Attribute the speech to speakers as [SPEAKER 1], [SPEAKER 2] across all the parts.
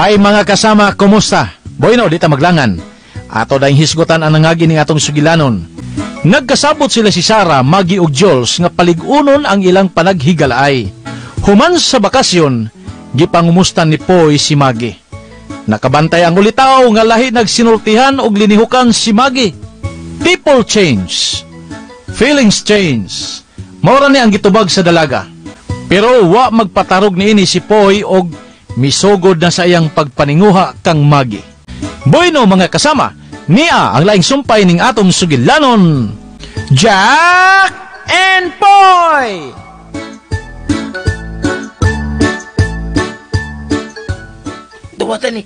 [SPEAKER 1] Ay mga kasama, kumusta? Bueno, di ta maglangan. Ato dahing hisgutan ang nangagi ning atong sugilanon. Nagkasabot sila si Sarah, Maggie ug Jules nga paligunon ang ilang panaghigalaay. Human sa bakasyon, gipangumustan ni Poy si Maggie. Nakabantay ang ulitaw nga lahi nagsinultihan og linihukan si Maggie. People change. Feelings change. Maura ni ang gitubag sa dalaga. Pero wa magpatarog niini si Poy og misugod na sa iyang pagpaninguha kang Maggie. Bueno mga kasama, niya ang laing sumpay ning atong sugilanon, Jack and Poy!
[SPEAKER 2] Duwatan ni.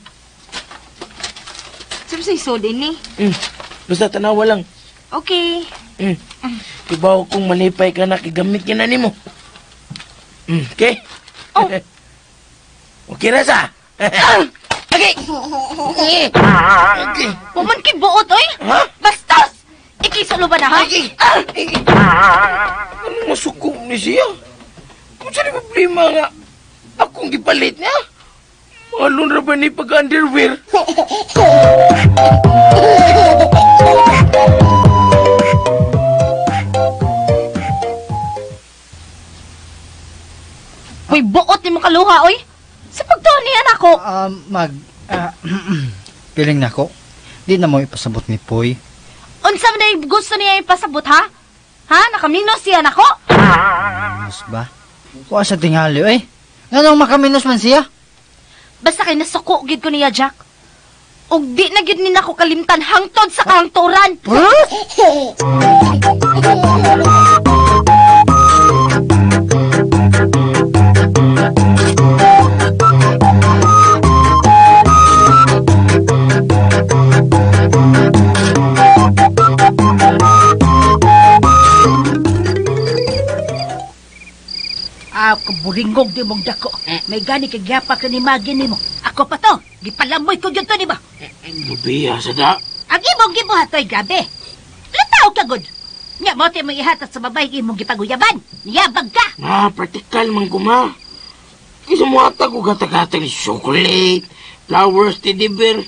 [SPEAKER 3] Saan sa'yo sodin ni?
[SPEAKER 2] Basta tanawa lang.
[SPEAKER 3] Okay.
[SPEAKER 2] Ibaw kung malipay ka na, kigamit ka na nimo. Okay?
[SPEAKER 3] Oh.
[SPEAKER 2] Okay na sa? Okay! Okay!
[SPEAKER 3] Waman kay buot, oy!
[SPEAKER 2] Ha?
[SPEAKER 3] Bastos! Ikisulo ba na, ha?
[SPEAKER 2] Ay! Anong masuko ni siya? Kung saan yung problema nga, akong gipalit niya? Mahalon ra ba ni pag-underwear?
[SPEAKER 3] Uy, buot ni mo kaluha, oy! Sa pagtuon niya nako.
[SPEAKER 4] Piling nako. Di na mo ipasabot ni Poy.
[SPEAKER 3] Unsa man ay gusto niya ipasabot, ha? Ha? Nakaminos siya nako?
[SPEAKER 4] Minus ba? Kuha sa tingali, eh. Nganong makaminos man siya?
[SPEAKER 3] Basta kay nasuko gid ko niya, Jack. Ug di na gid ni nako kalimtan hangtod sa kahangturan.
[SPEAKER 5] Kaburingog di mong dako. May gani kay gihapak ni Maggie nimo. Ako pa to. Gipalamoy ko gyud to nimo.
[SPEAKER 2] Lubiya sa da.
[SPEAKER 5] Ang imong gibuhat oy grabe. Lataw ka gud. Nya mo ti mo ihatag sa babae imong gipaguyaban. Niyabag ka.
[SPEAKER 2] Ah, praktikal man ko ma. Kaysa mo hatag og gatag-gatag ni chocolate, flowers, teddy bear.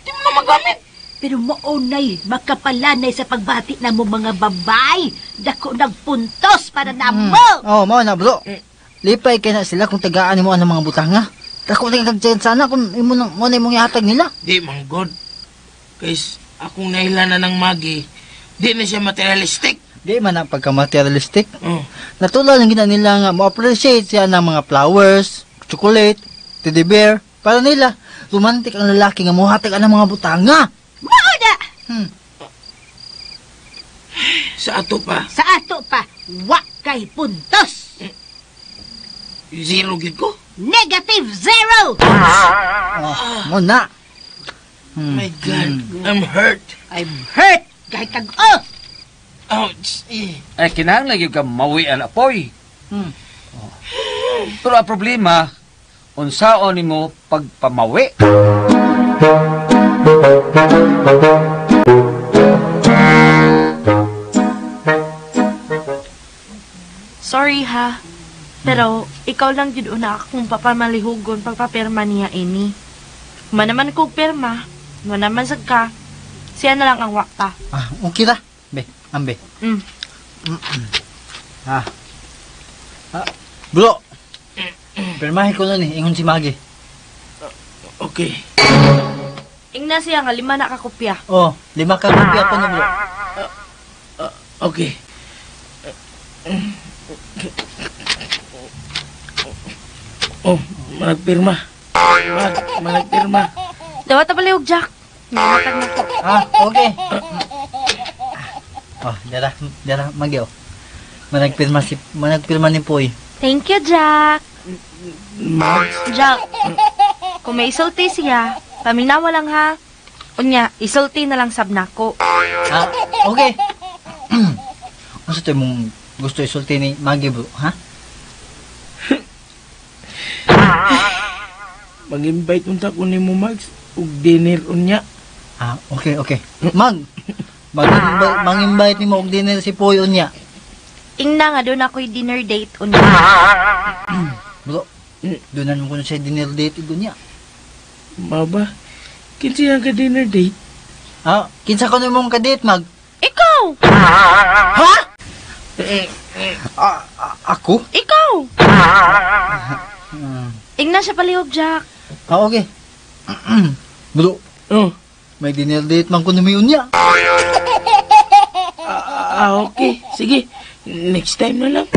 [SPEAKER 2] Di mo na magamit.
[SPEAKER 5] Pero maunay, makapalanay sa pagbati na mo mga babae. Dako nagpuntos para namo.
[SPEAKER 4] Oh, mao na bro. Lipay kay na sila kung tagaan nimo ang mga butanga. Dako na kag sana kung imo nang mo na imong ihatag nila.
[SPEAKER 2] Di man god. Kays akong nahila na ng Maggie, di na siya materialistic.
[SPEAKER 4] Di man ang pagka-materialistic.
[SPEAKER 2] Oh.
[SPEAKER 4] Natulad lang gina nila nga mo-appreciate siya ng mga flowers, chocolate, teddy bear. Para nila, romantic ang lalaki nga mohatag ang mga butanga.
[SPEAKER 5] Mao na!
[SPEAKER 2] Sa ato pa.
[SPEAKER 5] Sa ato pa, wa kay puntos.
[SPEAKER 2] Zero gid ko.
[SPEAKER 5] Negative zero!
[SPEAKER 4] Oh, mo na.
[SPEAKER 2] My God, I'm hurt.
[SPEAKER 5] I'm hurt! Kahit kag oh!
[SPEAKER 2] Ouch! Eh.
[SPEAKER 6] Ay, kinahanglan gyud ka mawi ang apoy. Oh. Pero ang problema, unsaon nimo pagpamawi?
[SPEAKER 3] Sorry ha. Pero ikaw lang gyud una akong papamalihugon pagpapirma niya ini. Human naman kog pirma, human naman sad ka. Siya na lang ang wakta.
[SPEAKER 4] Ah, okay ra. Be, ambe. Ah. Ah, bro. Pirmahe ko na ni ingon si Maggie.
[SPEAKER 2] Okay.
[SPEAKER 3] Ingna siya nga 5 na ka kopya.
[SPEAKER 4] Oh, 5 ka kopya pa no, bro.
[SPEAKER 2] Okay. Oh, managpirma. Managpirma.
[SPEAKER 3] Dawat ta palihog, Jack. Nangatag na ko.
[SPEAKER 4] Ah, okay. Oh, dara, dara, Maggie, oh. Managpirma ni Poy.
[SPEAKER 3] Thank you, Jack.
[SPEAKER 2] Mags?
[SPEAKER 3] Jack, kung may isulti siya, paminawa lang ha. Unya, isulti na lang sab nako.
[SPEAKER 4] Ah, okay. Unsa to imong gusto isulti ni Maggie, bro, ha?
[SPEAKER 2] Mag-invite unta ko nimo, Mags, og dinner unya.
[SPEAKER 4] Ah, okay, okay. Mag, mang-invite nimo og dinner si Poy unya.
[SPEAKER 3] Ingna nga doon ako'y dinner date unya.
[SPEAKER 4] Bro, doon na naman ko na siya dinner date unya.
[SPEAKER 2] Baba, kinsa ang ka-dinner date?
[SPEAKER 4] Ah, kinsa ko nimong ka-date, Mag?
[SPEAKER 3] Ikaw!
[SPEAKER 4] Ha? Ako?
[SPEAKER 3] Ikaw! Ingna siya palihog, Jack.
[SPEAKER 4] Ah, okay. Bro,
[SPEAKER 2] Oh.
[SPEAKER 4] may dinner date man ko numiyon niya.
[SPEAKER 2] Okay. Sige. Next time na lang.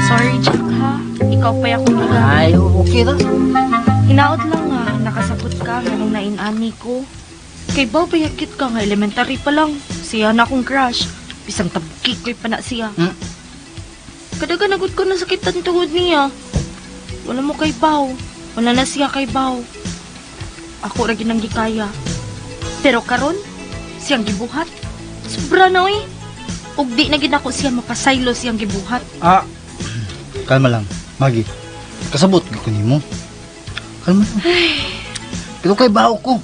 [SPEAKER 3] Sorry, Jack, ha? Ikaw pa akong gigamit.
[SPEAKER 4] Ay, okay ra.
[SPEAKER 3] Hinaot lang ha, nakasabot ka nganong nainani ko. Kay Bao bayakit ka nga elementary pa lang. Siya na akong crush. Bisang tabki ko'y pana siya.
[SPEAKER 4] Hmm?
[SPEAKER 3] Kadagan agad ko nasakitan tungod niya. Wala mo kay Bao. Wala na siya kay Bao. Ako ra ginang gikaya. Pero karon, siyang gibuhat. Sobra na oy. Ug di na gid ako siya mapasaylo siyang gibuhat.
[SPEAKER 4] Ah, kalma lang, Maggie. Kasabot ko nimo. Kalma lang. Pero kay bao ko.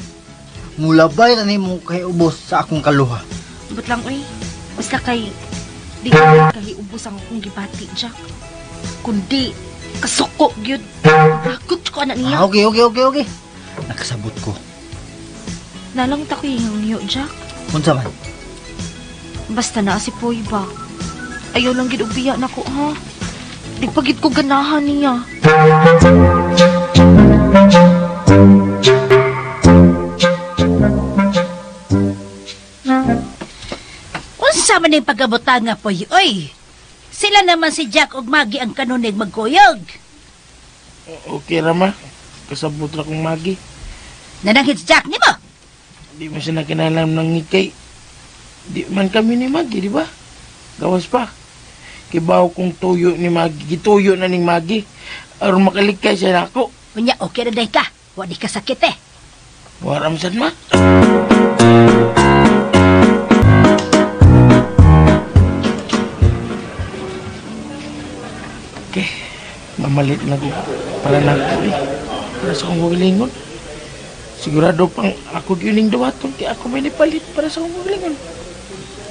[SPEAKER 4] Mulabay ra nimo kay ubos sa akong kaluha.
[SPEAKER 3] But lang oy. Basta kay di ko kahiubos ang akong gibati, Jack. Kundi kasuko gyud. Ragot ko anak niya.
[SPEAKER 4] Ah, okay. Nakasabot ko.
[SPEAKER 3] Nalang ta ko yung niyo, Jack.
[SPEAKER 4] Unsa man?
[SPEAKER 3] Basta na si Poy ba. Ayaw lang gid og biya nako, ha. Di pa gid ko ganahan niya.
[SPEAKER 5] Unsa man ning pagabutan nga Poy, oy. Sila naman si Jack ug Maggie ang kanunig magkuyog.
[SPEAKER 2] Okay ra, ma. Kasabot ra kong Maggie.
[SPEAKER 5] Nananghit si Jack nimo.
[SPEAKER 2] Di man siya nakinalam ng ngikay. Di man kami ni Maggie, di ba? Gawas pa. Kibaw kong tuyo ni Maggie. Gituyo na ning Maggie. Aron makalikay siya nako.
[SPEAKER 5] Unya, okay na day ka. Wa di ka sakit eh.
[SPEAKER 2] Waram sad, ma. Okay. Mamalit na ko. Para na ako eh. Para sa akong kagalingon. Sigurado pang ako gyuning dawaton. Kaya ako may nipalit para sa akong kagalingon.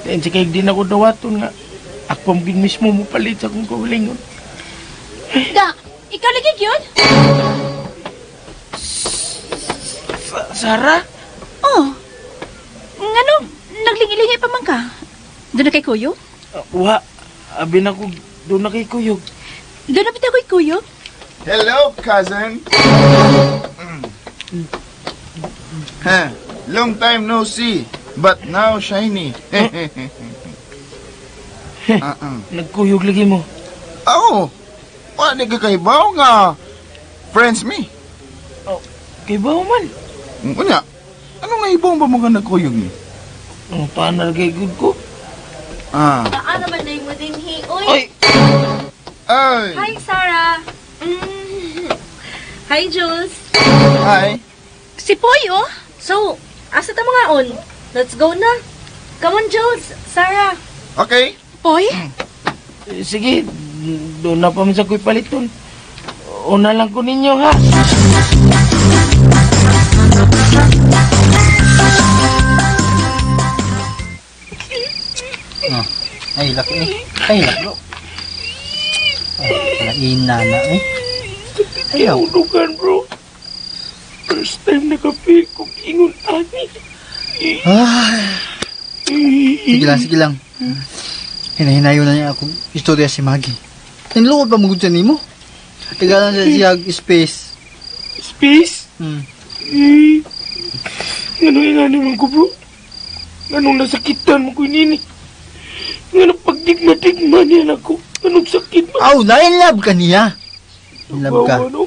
[SPEAKER 2] Dahil sa kay di na ko dawaton nga. Ako ang gyud mismo mopalit sa akong kagalingon.
[SPEAKER 5] Da, ikaw lagi gyud?
[SPEAKER 2] Sarah?
[SPEAKER 5] Oh. Ngano, naglingi-lingi pa man ka? Doon na kay Kuyog?
[SPEAKER 2] Wa. Abi na ko, doon na kay Kuyog.
[SPEAKER 5] Doon na bitaw kay Kuyog?
[SPEAKER 7] Hello, cousin. Huh. Long time no see, but now shiny.
[SPEAKER 2] Nagkuyog lagi mo.
[SPEAKER 7] Oo. Wa ni ka kahibaw nga friends me.
[SPEAKER 2] Oh, kahibaw man.
[SPEAKER 7] Unya, anong nahibaw ba mo nga nagkuyog ni?
[SPEAKER 2] Ang panar kay good ko.
[SPEAKER 7] Ah.
[SPEAKER 3] Naa naman na mo din, hi. Oy.
[SPEAKER 2] Oy.
[SPEAKER 7] Ay.
[SPEAKER 3] Hi, Sarah. Hi, Jules.
[SPEAKER 7] Hi.
[SPEAKER 5] Si Poy, oh.
[SPEAKER 3] So, asa ta mga on? Let's go na. Come on, Jules. Sarah.
[SPEAKER 7] Okay.
[SPEAKER 5] Poy?
[SPEAKER 2] Sige, doon na pa man sa ko'y paliton. Una lang ko ninyo, ha?
[SPEAKER 4] Oh. Ay, laki eh. Ay, laki. Ay, laina na eh.
[SPEAKER 2] Ayaw. Udugan, bro. First time nakapil kong ingon ani.
[SPEAKER 4] Ay. Sige lang, sige lang. Hinahinayo na niya akong istorya si Maggie. Tinluod pa mo gud siya nimo. Tigalan siya siya space.
[SPEAKER 2] Space? Eh, ngano nga naman ko, bro? Nganong nasakitan mo ko nini? Nganong pagdigma-digma niya na ako? Nganong sakit man?
[SPEAKER 4] Aw, na-in love ka niya. In love ka.
[SPEAKER 2] Bawa, no?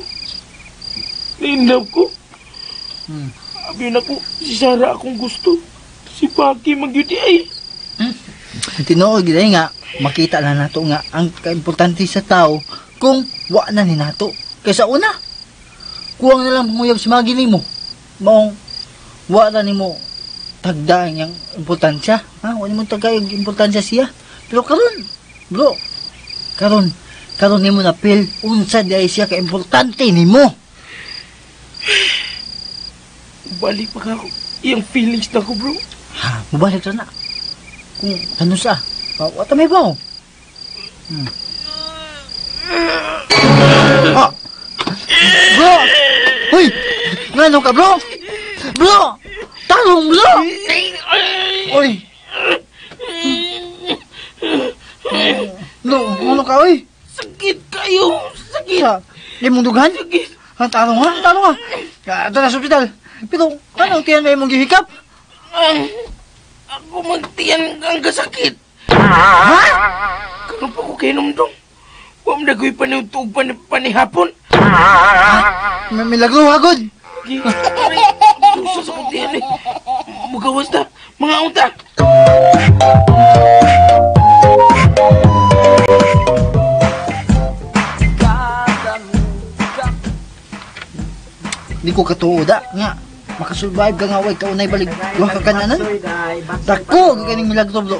[SPEAKER 2] Na-in love ko. Abi na ko, si Sarah akong gusto. Si Paki magyudi ay.
[SPEAKER 4] Tinuod gid nga, makita na nato nga ang kaimportante sa tao kung wa na ni nato. Kaysa una, kuwang na lang manguyab si Maggie nimo. Maong wa na nimo tagda ang iyang importansya. Ha? Wa nimo tagda ang importansya siya. Pero karon, bro, karon nimo na feel unsa di ay siya kaimportante nimo.
[SPEAKER 2] Balik pa ka ako. Iyang feelings na ko, bro.
[SPEAKER 4] Ha, mubalik ra na. Kung ano sa, wa ta may bawo. Ah! Bro! Uy! Ngano ka, bro? Bro! Tarong, bro! Uy! Bro, ano ka, uy?
[SPEAKER 2] Sakit kayo! Sakit!
[SPEAKER 4] Di mong dughan?
[SPEAKER 2] Sakit!
[SPEAKER 4] Ang tarong ha? Tarong ha? Ito na sa ospital. Pero, anong tiyan may mong gihikap?
[SPEAKER 2] Ay, ako magtiyan ang kasakit.
[SPEAKER 4] Ha?
[SPEAKER 2] Karon pa ko kainumdong. Wa man dagoy paniutog panihapon.
[SPEAKER 4] Milagro, hagod.
[SPEAKER 2] Dusa sa kong tiyan eh. Mugawas na. Mga unta.
[SPEAKER 4] Di ko katuo da nga. Makasurvive ka nga way kaunay balik duha ka kananan. Dako kaning milagro, bro.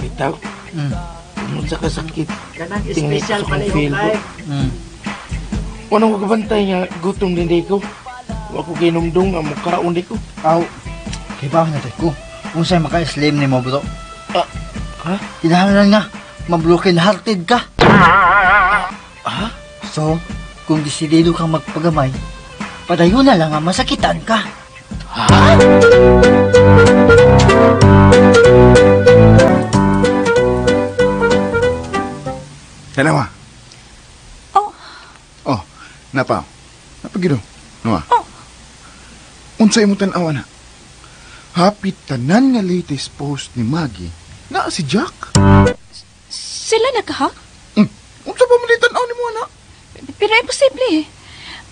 [SPEAKER 2] Bitaw. Tungod sa kasakit. Tingnan ko sa kong feel ko. Wala ko kabantay nga gutom din di ko. Wa ko kinumdong nga mukaon di ko.
[SPEAKER 4] Aw, kay ba na ko. Unsay maka-slim nimo, bro?
[SPEAKER 2] Ah, ha?
[SPEAKER 4] Kinahanglan nga ma-broken hearted ka.
[SPEAKER 2] Ha?
[SPEAKER 4] So, kung desidido kang magpagamay, padayon na lang nga masakitan ka.
[SPEAKER 2] Ha?
[SPEAKER 7] Tanawa.
[SPEAKER 5] Oh.
[SPEAKER 7] Oh, napa. Napagino. Noa.
[SPEAKER 5] Oh.
[SPEAKER 7] Unsa imong tan-awa na? Hapit tanan nga latest post ni Maggie na si Jack.
[SPEAKER 8] Sila na ka, ha?
[SPEAKER 7] Unsa pa man tan-aw nimo ana?
[SPEAKER 8] Pero imposible eh.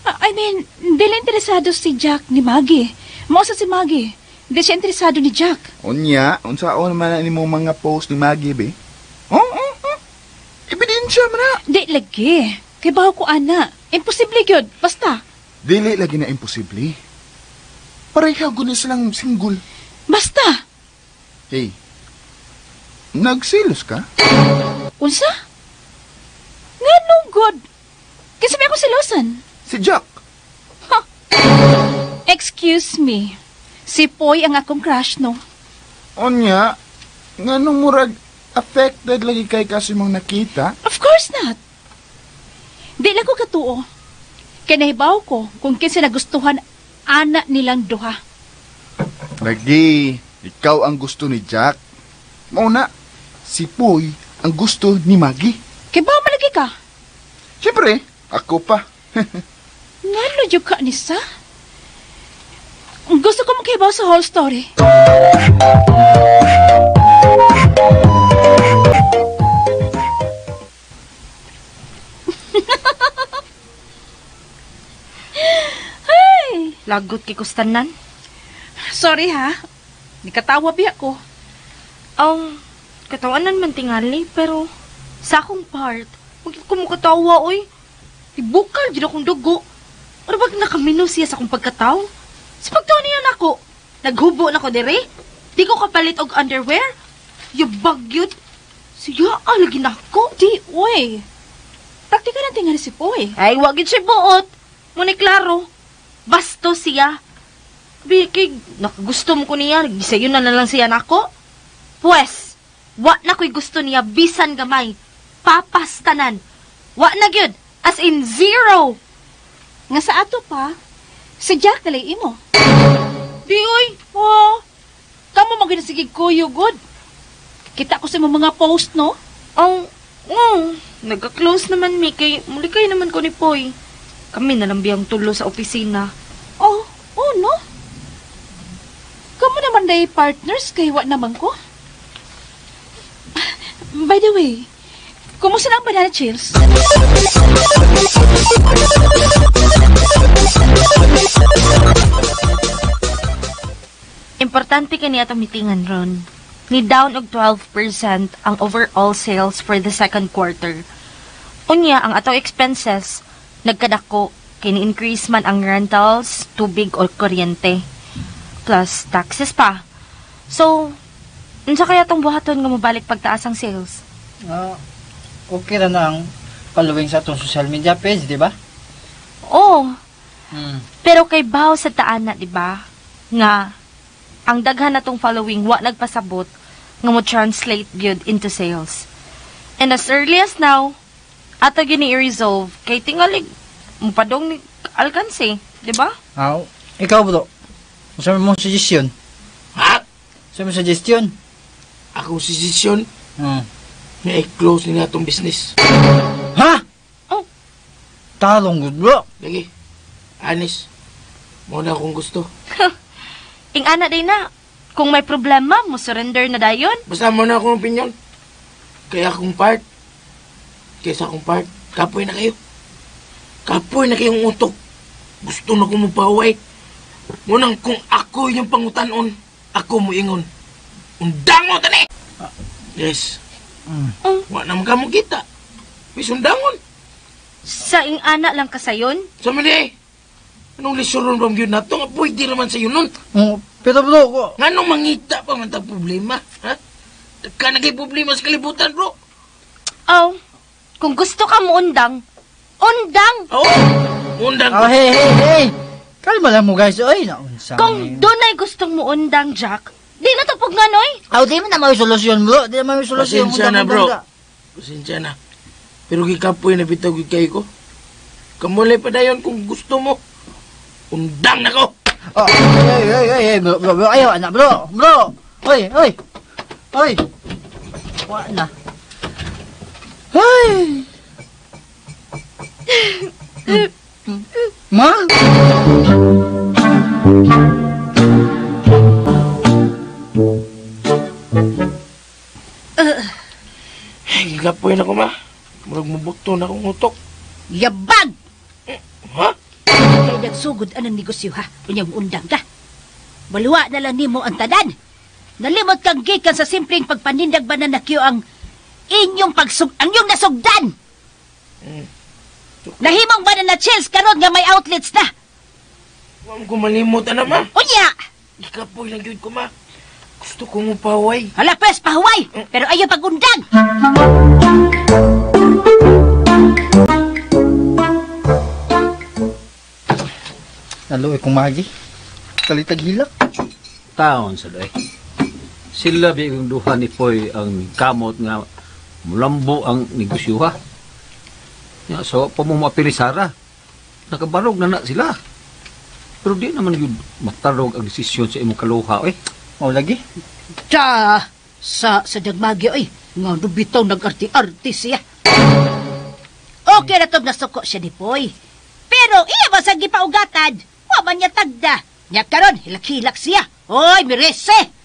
[SPEAKER 8] I mean, dili interesado si Jack ni Maggie. Mao sa si Maggie. Hindi siya interesado ni Jack.
[SPEAKER 7] Unya, unsa on man na nimo mga post ni Maggie be? Oh, oh, oh. Ebidensya man na.
[SPEAKER 8] Di lagi. Kay baho ko ana. Imposible gyud. Basta.
[SPEAKER 7] Dili lagi na imposible. Pareha gud ni silang single.
[SPEAKER 8] Basta.
[SPEAKER 7] Hey. Nagsilos ka?
[SPEAKER 8] Unsa? Nganong good? Kasi may ako silosan.
[SPEAKER 7] Si Jack.
[SPEAKER 8] Ha? Excuse me. Si Poy ang akong crush, no?
[SPEAKER 7] Onya, nganong murag affected lagi kay kasi mong nakita?
[SPEAKER 8] Of course not. Di lang ko katuo. Kaya nahibaw ko kung kinsa nagustuhan ana nilang duha.
[SPEAKER 7] Lagi, ikaw ang gusto ni Jack. Mauna, si Poy ang gusto ni Maggie.
[SPEAKER 8] Kaya ba malagi ka?
[SPEAKER 7] Siyempre, ako pa.
[SPEAKER 8] Ngano jud ka ni sa? Gusto ko makibaw sa whole story. Ay!
[SPEAKER 3] Lagot kay kustanan.
[SPEAKER 8] Sorry ha. Nikatawa biya ko.
[SPEAKER 3] Katawanan man tingali, pero sa akong part, wag ko mukatawa, oy. Ibukal, gid akong dugo. Ano ba nakamino siya sa akong pagkataw? Sa pagtaw niya nako, naghubo na ko dire. Di ko kapalit og underwear. Yabag yun. Siya, lagi na ako.
[SPEAKER 8] Di, oy. Praktika na tingali si Poy.
[SPEAKER 3] Ay, wag yun siya buot. Ngunit klaro, basto siya. Bikig, nakagusto mo ko niya. Gisayo na lang siya nako. Pues, wa na ko'y gusto niya bisan gamay. Papastanan. Wa na gyud. As in zero.
[SPEAKER 8] Nga sa ato pa, si Jack nalay imo.
[SPEAKER 3] Di, oy.
[SPEAKER 8] Oh, kamo man ginasigig kuyo, good. Kita ko sa mga post, no?
[SPEAKER 3] Oh, oh, nagka-close naman mi kay muli kayo naman ko ni Poy. Kami na lang biyang tulo sa opisina.
[SPEAKER 8] Oh, oh no. Kamo naman day partners kay wa naman ko. By the way, kumusta na ang banana chills?
[SPEAKER 3] Importante kani atong meetingan ron. Ni down og 12% ang overall sales for the second quarter. Unya, ang atong expenses nagkadako kay ni-increase man ang rentals, tubig o kuryente. Plus taxes pa. So, unsa kaya tong buhaton nga mobalik pagtaas ang sales?
[SPEAKER 4] Okay ra na ang following sa atong social media page, di ba?
[SPEAKER 3] Oo. Pero kay baw sa taan na, di ba? Nga ang daghan natong following wa nagpasabot nga mo translate gyud into sales. And as early as now, ato gini i-resolve kay tingalig mupadong ni alkanse, di ba?
[SPEAKER 4] Aw, ikaw bro. Unsa mo suggestion?
[SPEAKER 2] Ha?
[SPEAKER 4] Unsa mo suggestion?
[SPEAKER 2] Akong suggestion? Nga i-close nila atong business.
[SPEAKER 4] Ha?
[SPEAKER 3] Oh.
[SPEAKER 4] Tarong gud bro.
[SPEAKER 2] Lagi. Anis. Mo na akong gusto.
[SPEAKER 3] Ing-ana day na. Kung may problema, mo surrender na dayon.
[SPEAKER 2] Basta mo na akong opinion. Kaya akong part. Kaysa akong part, kapoy na kayo. Kapoy na kayong utok. Gusto na ko mupaway. Munang kung ako yung pangutanon, ako mo ingon. Undang mo, tani! Yes. Wa na ka mo kita. May sundangon.
[SPEAKER 3] Sa ing-ana lang ka sayon?
[SPEAKER 2] Sa mali. Anong lisuron bang yun na ito? Nga pwede naman sa'yo nun.
[SPEAKER 4] Pero bro, ko...
[SPEAKER 2] Nganong mangita pa man tag problema? Ha? Ka nagay problema sa kalibutan, bro.
[SPEAKER 3] Oh, kung gusto ka mo undang, undang!
[SPEAKER 2] Oo, undang.
[SPEAKER 4] Oh, hey, hey, hey! Kalma lang mo, guys. Oy, naunsa.
[SPEAKER 3] Kung doon ay gustong mo undang, Jack, di na tapog nga, noy.
[SPEAKER 4] Aw, di mo na may solusyon, bro. Di na may solusyon.
[SPEAKER 2] Pasensya na, bro. Pasensya na. Pero gikapoy na bitaw gikay ko. Kamulay pa dayon kung gusto mo. Undang na ko!
[SPEAKER 4] Oh, hey, hey, hey, hey, bro, bro, bro. Ayaw, anak, bro, bro. Oy, oy. Oy. Wa na. Ay! Ma?
[SPEAKER 2] Gigapoy na ko, ma. Murag mubukto na akong utok.
[SPEAKER 5] Yabag!
[SPEAKER 2] Ha?
[SPEAKER 5] Kaya nagsugod anang negosyo, ha? Unyang undang ka. Baluwa na lang nimo ang tanan. Nalimot kang gikan sa simpleng pagpanindag ba na nakyo ang inyong pagsug... ang inyong nasugdan! Nahimong ba na na-chills karon nga may outlets na?
[SPEAKER 2] Huwag ko malimot, ana, ma.
[SPEAKER 5] Unya!
[SPEAKER 2] Ikapoy lang yun ko, ma. Gusto kong upaway.
[SPEAKER 5] Hala, pwes, pahuway! Pero ayaw pag-undang!
[SPEAKER 4] Naluoy kong Magi. Kalitag hilak.
[SPEAKER 6] Taon sa doy. Sila bigong duha ni Poy ang kamot nga mulambo ang negosyo, ha? Ya, so, pamumapili Sara. Nakabarog na na sila. Pero di naman yun matarog ang desisyon sa imong kaluha, eh.
[SPEAKER 4] Mao lagi.
[SPEAKER 5] Ta, sa dagmagi, oy. Nga bitaw nag-arti-arti siya. Okay na itong nasuko siya ni Poy. Pero iya ba sa gipaugatan? Wa man niya tagda. Nya karon hilak-hilak siya. Oy, mirese!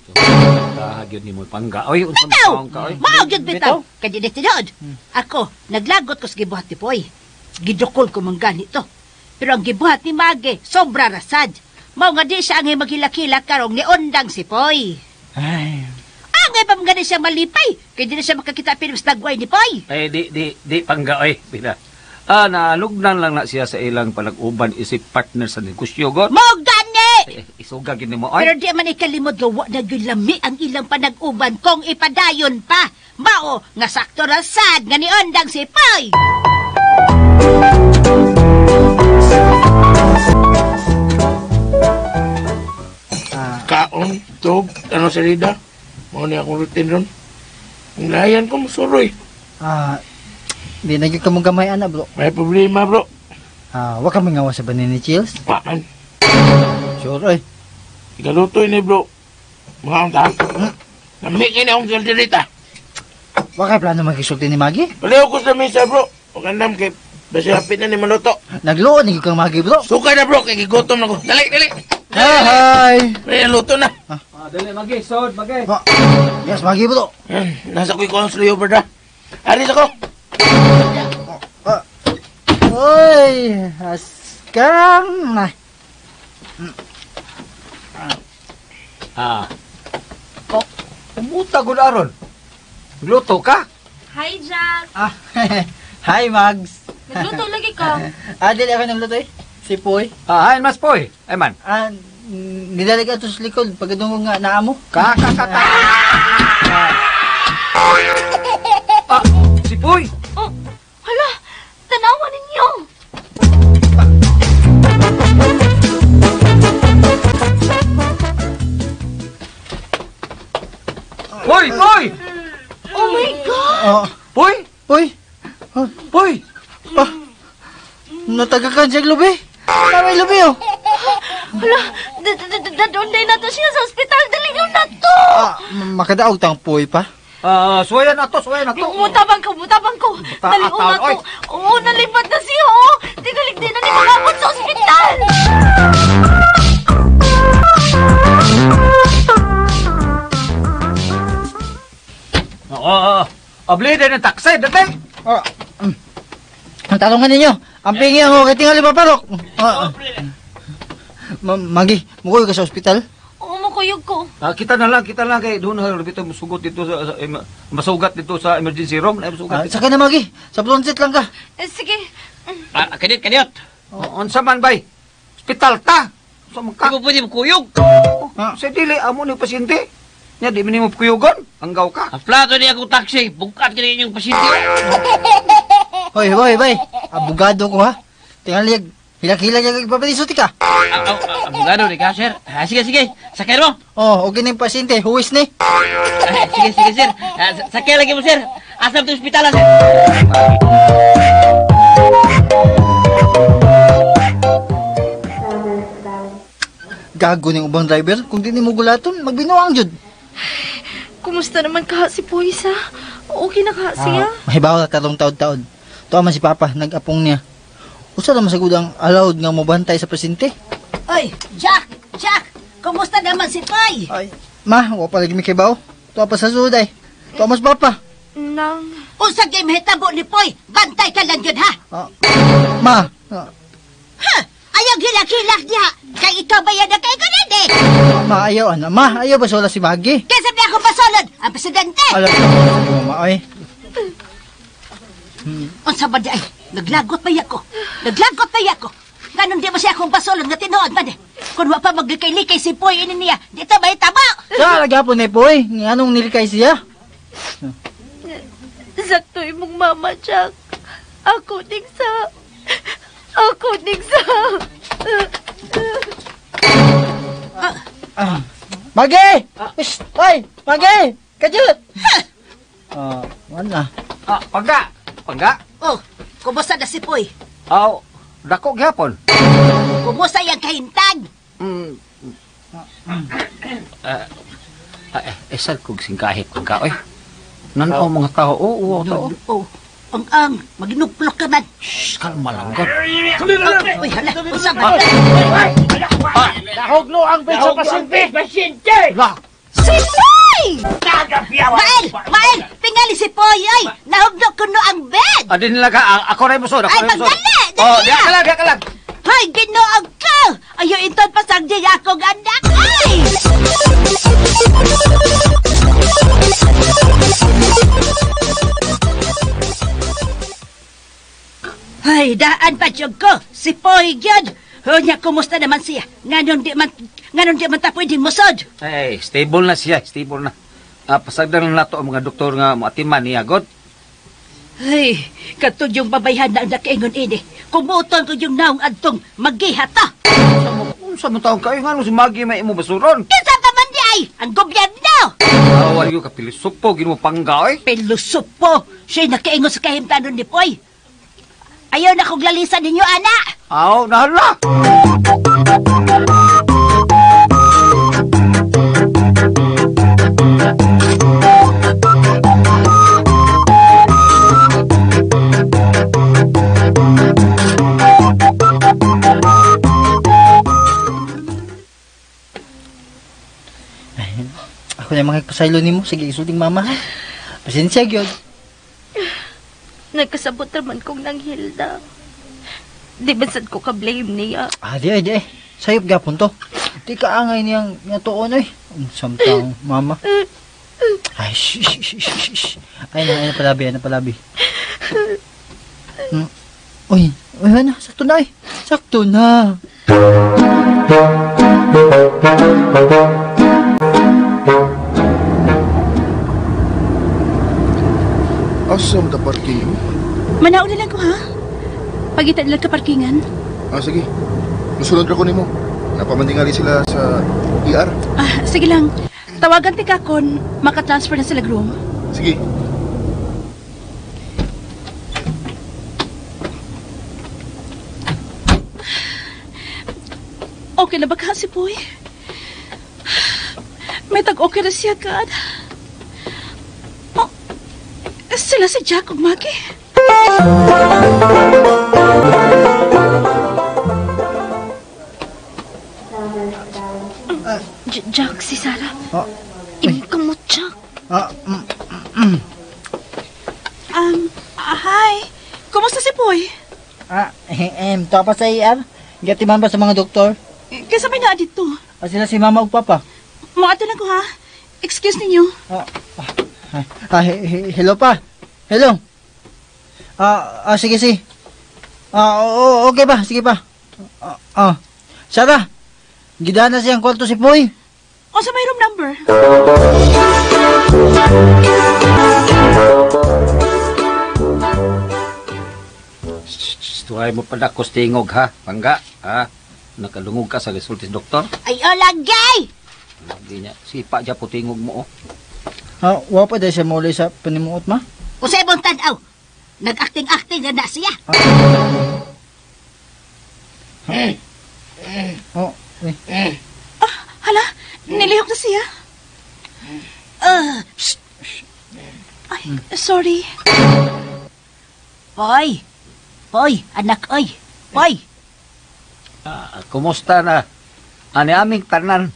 [SPEAKER 6] Kahag yun ni mo pangga. Oy, unsa
[SPEAKER 5] Bitaw!
[SPEAKER 6] man ka, oy.
[SPEAKER 5] Mao gyud bitaw. Kay di tinuod. Ako, naglagot ko sa gibuhat ni Poy. Gidukol ko man ganito. Pero ang gibuhat ni Mage, sobra rasad. Mao nga di siya ang maghilak-hilak karong niundang si Poy.
[SPEAKER 4] Ay.
[SPEAKER 5] Angay pa man gani siya malipay. Kay di na siya makakita pero sa tagway ni Poy.
[SPEAKER 6] Ay, di pangga, oy. Pila. Ah, nalugnan lang na siya sa ilang panag-uban isip partner sa negosyo, god.
[SPEAKER 5] Mao gani!
[SPEAKER 6] Eh, isuga gini mo, oy.
[SPEAKER 5] Pero di man ikalimod nga wa na gyud lami ang ilang panag-uban kung ipadayon pa. Mao nga sakto rasad nga niundang si Poy.
[SPEAKER 2] Kaon, tug, ano sa rida? Mao ni akong routine ron. Kung layan ko, musuroy.
[SPEAKER 4] Ah, di na gyud ka mong gamay, ana, bro.
[SPEAKER 2] May problema, bro.
[SPEAKER 4] Ah, wa ka mangawa sa banana chills?
[SPEAKER 2] Paan?
[SPEAKER 4] Sure, oy.
[SPEAKER 2] Ikalutoy ni, bro. Mga akong ta. Lamig kayo na akong saldirita.
[SPEAKER 4] Wa kay plano magkisulti ni Magi?
[SPEAKER 2] Paliw ko sa mesa, bro. Magandam kay basta hapit na ni maluto.
[SPEAKER 4] Nagluon ni kang Magi, bro.
[SPEAKER 2] Suka na, bro. Kay gigutom na ko. Dali, dali.
[SPEAKER 4] Hi!
[SPEAKER 2] Ay, luto na.
[SPEAKER 6] Ah, dali, Magi. Sod, Magi.
[SPEAKER 4] Ah, yes, Magi, bro.
[SPEAKER 2] Yan, nasa ko'y konsulo, bro. Aris ako.
[SPEAKER 4] Oy, askang na.
[SPEAKER 6] Ah. Oh, umuta gud aron. Gluto ka?
[SPEAKER 3] Hi, Jack!
[SPEAKER 4] Ah, hi, Mags.
[SPEAKER 3] Nagluto lagi ka.
[SPEAKER 4] Ah, dili ako nagluto eh. Si Poy.
[SPEAKER 6] Ah, hi, mas Poy. Ay man.
[SPEAKER 4] Ah, nilalag ato sa likod pagkadungog nga naamo.
[SPEAKER 6] Ka ka ka ka. Ah, si Poy.
[SPEAKER 3] Oh, hala, tanawa ninyo.
[SPEAKER 6] Poy, Poy.
[SPEAKER 3] Oh my God!
[SPEAKER 4] Oh,
[SPEAKER 6] Poy. Poy!
[SPEAKER 4] Pa! Natagakan siya lubi. Tama lubi oh.
[SPEAKER 3] Hala, dadunday na to siya sa ospital. Dali yun na to.
[SPEAKER 4] Ah, makadaog tang Poy pa.
[SPEAKER 6] Suwayan na to, suwayan na to.
[SPEAKER 3] Mutabang ko, mutabang ko. Dali na to. Oo, nalipat na siya oh. Tinalik din na ni makabot sa ospital.
[SPEAKER 6] Oo, abli din ang taksi, dati.
[SPEAKER 4] Ang tanongan ninyo, ang pingi ang okay tingali paparok. Magi, mukuyo ka sa ospital?
[SPEAKER 3] Oo, mukuyog ko.
[SPEAKER 6] Kita na lang kay doon na dito musugot dito sa masugat dito sa emergency room, na masugat.
[SPEAKER 4] Saka na Magi, sa blonset lang ka.
[SPEAKER 3] Sige.
[SPEAKER 2] Kaniyot.
[SPEAKER 6] Unsa man bay? Ospital ta. Unsa man ka?
[SPEAKER 2] Di mo pwede mukuyog.
[SPEAKER 6] Sa dili amo ni pasyente. Nya di man nimo kuyugon, anggaw ka.
[SPEAKER 2] Aplato ni akong taxi, bugkat kini inyong pasyente.
[SPEAKER 4] Hoy, hoy, bay. Abogado ko ha. Tingali, hilak-hilak yung ipapalisuti ka.
[SPEAKER 2] Abogado ni ka, sir. Sige, sige. Sakay mo.
[SPEAKER 4] Oh, okay na yung pasyente. Huwis ni.
[SPEAKER 2] Sige, sige, sir. Sakay lagi mo, sir. Asam to ospital, sir.
[SPEAKER 4] Gago ni ubang driver. Kung di ni mo gulaton, magbinuang jud.
[SPEAKER 3] Kumusta naman ka si Poisa? Okay na ka siya?
[SPEAKER 4] Mahibaw na karong taon-taon. Tuwa man si Papa, nag-apong niya. Usa naman sa gudang allowed nga mobantay sa pasyente.
[SPEAKER 5] Oy, Jack! Jack! Kumusta naman si Poy?
[SPEAKER 4] Ay, ma, wa pa lagi mi kibaw. Tuwa pa sa sud ay. Tuwa mas Papa.
[SPEAKER 3] Nang...
[SPEAKER 5] Unsa gyud mahitabo ni Poy? Bantay ka lang yun, ha?
[SPEAKER 4] Ma!
[SPEAKER 5] Ha! Ayaw gilak-hilak niya! Kay ikaw ba yan na kay ko eh?
[SPEAKER 4] Ma, ayaw, ana. Ma, ayaw ba sola si Maggie?
[SPEAKER 5] Kaysa na ako pasulod, ang presidente!
[SPEAKER 4] Alam ko, mama, ay.
[SPEAKER 5] Unsa ba di ay? Naglagot pa ko. Naglagot pa ko. Ganun di mo siya akong pasulod nga tinuod man eh. Kung wa pa maglikay-likay si Poy ini niya, dito ba itabo?
[SPEAKER 4] Sa lagapon ni Poy, anong nilikay siya?
[SPEAKER 3] Sakto imong mama, Jack. Ako ning sa... Ako ning sa...
[SPEAKER 4] Magi! Shh! Ay! Magi! Kajut! Wala.
[SPEAKER 6] Pangga! Pangga?
[SPEAKER 5] Oh, kumusta na si Poy?
[SPEAKER 6] Aw, dako gyapon.
[SPEAKER 5] Kumusta yang kahintag?
[SPEAKER 6] Sal kog singkahit pangga, oy. Nanaw mga tao, oo, tao.
[SPEAKER 5] Oh, ang maginuplok ka man.
[SPEAKER 6] Shh, kalma lang, God.
[SPEAKER 5] Uy, hala, unsa ba?
[SPEAKER 1] Dahog no ang bed sa pasyente.
[SPEAKER 6] La!
[SPEAKER 5] Si Poy! Mael! Mael! Tingali si Poy, ay! Nahugno ko no ang bed!
[SPEAKER 6] Adin nila ka, ako rin musod, ako
[SPEAKER 5] Ay,
[SPEAKER 6] rin musod.
[SPEAKER 5] magdali!
[SPEAKER 6] Oh,
[SPEAKER 5] Dali
[SPEAKER 6] diya ka lang, diya ka lang.
[SPEAKER 5] Hay, ginoong ko! Ayaw inton pasag di akong anak! Ay! Ay, daan pa jud ko. Si Poy gyud. Honya, kumusta naman siya? Nganon di man ta pwedeng musod.
[SPEAKER 6] Ay, stable na siya, stable na. Pasagdan lang nato ang mga doktor nga moatiman niya, God.
[SPEAKER 5] Ay, katong yung babayhan na ang nakaingon ini. Kumuton ko yung naong adtong magihata.
[SPEAKER 6] Unsa mo taong kayo nga si Maggie may imo basuron?
[SPEAKER 5] Kinsa pa man di ay ang gobyerno.
[SPEAKER 6] Awal yung kapilusupo, ginmo pangga, oy.
[SPEAKER 5] Pilusupo, siya'y nakaingon sa kahimtanon ni Poy. Ayaw na kong lalisan ninyo, ana.
[SPEAKER 6] Aw, nahala.
[SPEAKER 4] Ako na makikpasaylo nimo. Sige, isuting mama ha. Pasensya, gyud.
[SPEAKER 3] Nagkasabot naman kong nang Hilda. Di ba sad ko ka-blame niya?
[SPEAKER 4] Di ay, di ay. Sayop gapon to. Di ka angay niyang nga tuon, oy. Samtang, mama. Ay, shh, shh, shh, shh. Ay na palabi, ay na palabi. Uy, uy, na, sakto na, ay. Sakto na.
[SPEAKER 7] Asa mo ta parking?
[SPEAKER 8] Manauna lang ko, ha? Pagita nila ka parkingan.
[SPEAKER 7] Sige. Musulod ra ko nimo. Napamandingali sila sa ER.
[SPEAKER 8] Sige lang. Tawagan ti ka kon makatransfer na sila room.
[SPEAKER 7] Sige.
[SPEAKER 8] Okay na ba ka si Poy? May tag-okay na siya, God. Oh, sila si Jack ug Maggie.
[SPEAKER 3] Jack, si Sarah.
[SPEAKER 4] Oh.
[SPEAKER 3] Imkamot, Jack.
[SPEAKER 8] Hi. Kumusta si Poy?
[SPEAKER 4] Topa sa ER. Gatiman ba sa mga doktor?
[SPEAKER 8] Kaysa may naa dito.
[SPEAKER 4] Sila si mama ug papa.
[SPEAKER 8] Muadto lang ko ha. Excuse ninyo.
[SPEAKER 4] Hello pa. Hello. Sige, sige. Okay pa, sige pa. Sarah, gidana siyang kwarto si Poy.
[SPEAKER 8] O sa may room number?
[SPEAKER 6] Tuhay mo pala kustingog ha, pangga. Ha? Nakalungog ka sa resultis doktor.
[SPEAKER 5] Ay, olagay!
[SPEAKER 6] Lagi niya, sipa dya putingog mo oh.
[SPEAKER 4] Ha, wa pa dahil siya muli sa panimuot ma?
[SPEAKER 5] Usay mong tanaw. Nag-acting-acting na na siya.
[SPEAKER 4] Oh, eh.
[SPEAKER 8] Hala, nilihok na siya. Ay, sorry.
[SPEAKER 5] Poy! Poy, anak, oy! Poy!
[SPEAKER 6] Kumusta na? Ani aming tanan.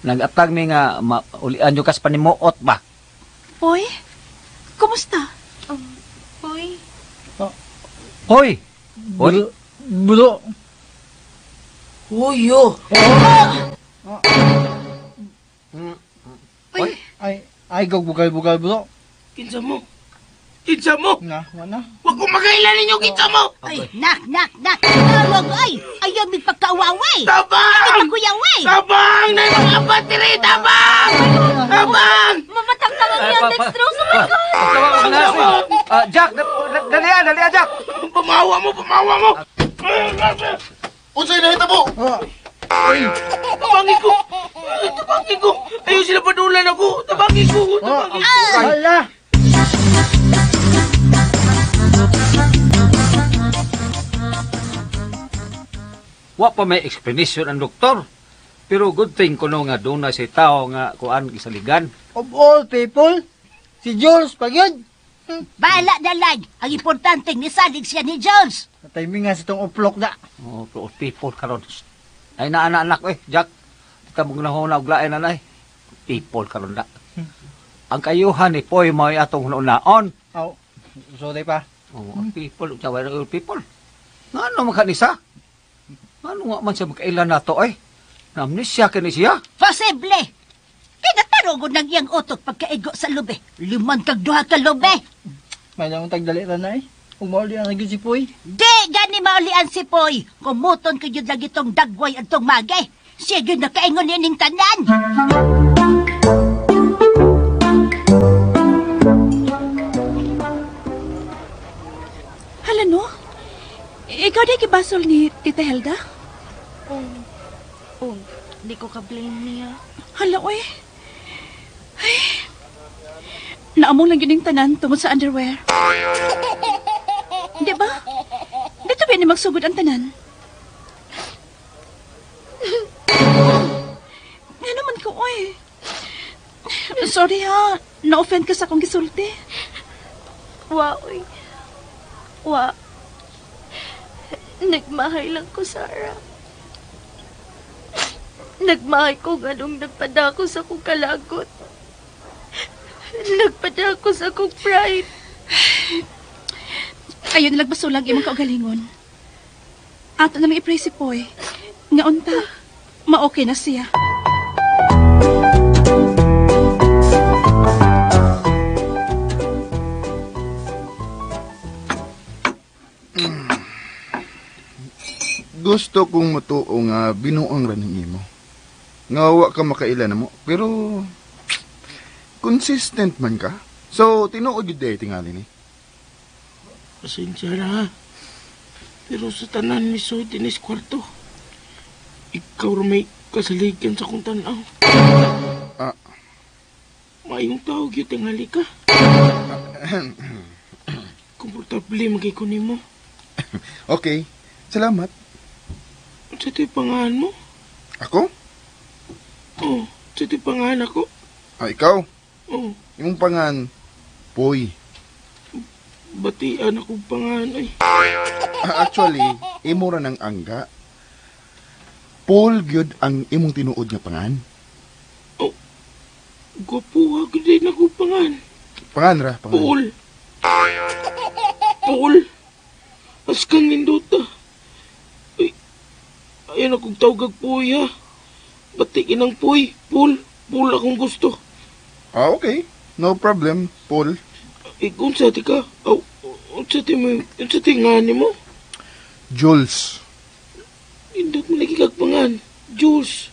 [SPEAKER 6] Nag-atag mi nga maulian nyo kas panimuot ba?
[SPEAKER 8] Poy, kumusta?
[SPEAKER 3] Poy.
[SPEAKER 6] Hoy! Hoy!
[SPEAKER 4] Bulo!
[SPEAKER 2] Huyo!
[SPEAKER 6] Hoy!
[SPEAKER 4] Ay, bugal-bugal, bulo.
[SPEAKER 2] Kinsa mo? Kinsa mo?
[SPEAKER 4] Na, wala.
[SPEAKER 2] Huwag kong magailan ninyo, kinsa mo!
[SPEAKER 5] Ay, nak, nak, nak! Tawag, ay! Ayaw mi pagkaawaway!
[SPEAKER 2] Tabang!
[SPEAKER 5] Ay, pagkuyaway!
[SPEAKER 2] Tabang! Na mga battery! Tabang! Tabang!
[SPEAKER 3] Mamatang-tangang yan, Dextrose! Oh my God!
[SPEAKER 6] Jack! Dali ah, Jack!
[SPEAKER 2] Pamawa mo! Pamawa mo!
[SPEAKER 7] Unsay nahitabo?
[SPEAKER 2] Tabangi ko! Tabangi ko! Ayaw sila padulan ako! Tabangi ko! Tabangi ko!
[SPEAKER 4] Hala!
[SPEAKER 6] Wa pa may explanation ang doktor. Pero good thing kuno nga doon na si tao nga kuan gisaligan.
[SPEAKER 4] Of all people, si Jules pag yun.
[SPEAKER 5] Bahala na lang! Ang importante, nisalig siya ni Jules!
[SPEAKER 4] Timing nga sa itong uplok na.
[SPEAKER 6] Oh, all people karon. Ay naana-anak eh, Jack. Kita mo ginahuna og lain anay. People karon na. Ang kayuhan ni Poy mo atong hunaon.
[SPEAKER 4] Oh, sorry pa.
[SPEAKER 6] Oh, ang people, unsa all people. Ngano man kanisa? Ngano nga man siya magkailan nato ay? Na-amnesia kini siya.
[SPEAKER 5] Posible! Pinatarugod ng iyang utok pagkaigo sa lube. 5 kag 2 ka lube.
[SPEAKER 4] May lang tagdali ra na eh. Ug mauli ang si Poy.
[SPEAKER 5] Di gani maulian si Poy. Kumuton ko yun lagi tong dagway at tong mage. Siya yun nakaingon nining tanan.
[SPEAKER 8] Hala no? Ikaw di kibasol ni Tita Hilda?
[SPEAKER 3] Oh, di ko ka-blame niya.
[SPEAKER 8] Hala, oy. Ay. Naamong lang yun yung tanan tungod sa underwear. Di ba? Dito ba ni magsugod ang tanan? Nga naman ko, oy. Sorry ha. Na-offend ka sa akong gisulti.
[SPEAKER 3] Wa, oy. Wa. Nagmahay lang ko, Sarah. Nagmahay ko ganong nagpadako sa akong kalagot. Nagpadako sa akong pride.
[SPEAKER 8] Ayun na lagbasulag imong kaugalingon. Ato na may i-pray si Poy. Nga unta, ma-okay na siya.
[SPEAKER 7] Gusto kong matuo nga binuang ra ning imo. Nga wa ka makaila namo, pero consistent man ka. So tinuod gyud day tingali ni.
[SPEAKER 2] Pasensya na ha. Pero sa tanan miso dinis kwarto. Ikaw ra may kasaligan sa kong tanaw. Maayong tao gyud tingali ka. Komportable magay ko nimo.
[SPEAKER 7] Okay, salamat.
[SPEAKER 2] Unsa to'y pangalan mo?
[SPEAKER 7] Ako?
[SPEAKER 2] Oh, sa ti pangan ako.
[SPEAKER 7] Ah, ikaw?
[SPEAKER 2] Oh.
[SPEAKER 7] Imong pangan, Poy.
[SPEAKER 2] Batian akong pangan, ay.
[SPEAKER 7] Actually, imo ra ng angga. Paul gyud ang imong tinuod nga pangan.
[SPEAKER 2] Oh, gwapuha gyud din ako pangan.
[SPEAKER 7] Pangan ra, pangan.
[SPEAKER 2] Paul. Paul. Askang nindota. Uy, ayan akong tawag Poy, ha. Batikin ang Poy. Paul. Paul akong gusto.
[SPEAKER 7] Ah, okay. No problem, Paul.
[SPEAKER 2] Unsa ti ka? Aw, unsa ti mo? Unsa ti ngani mo?
[SPEAKER 7] Jules.
[SPEAKER 2] Indot mo lagi kag pangan. Jules.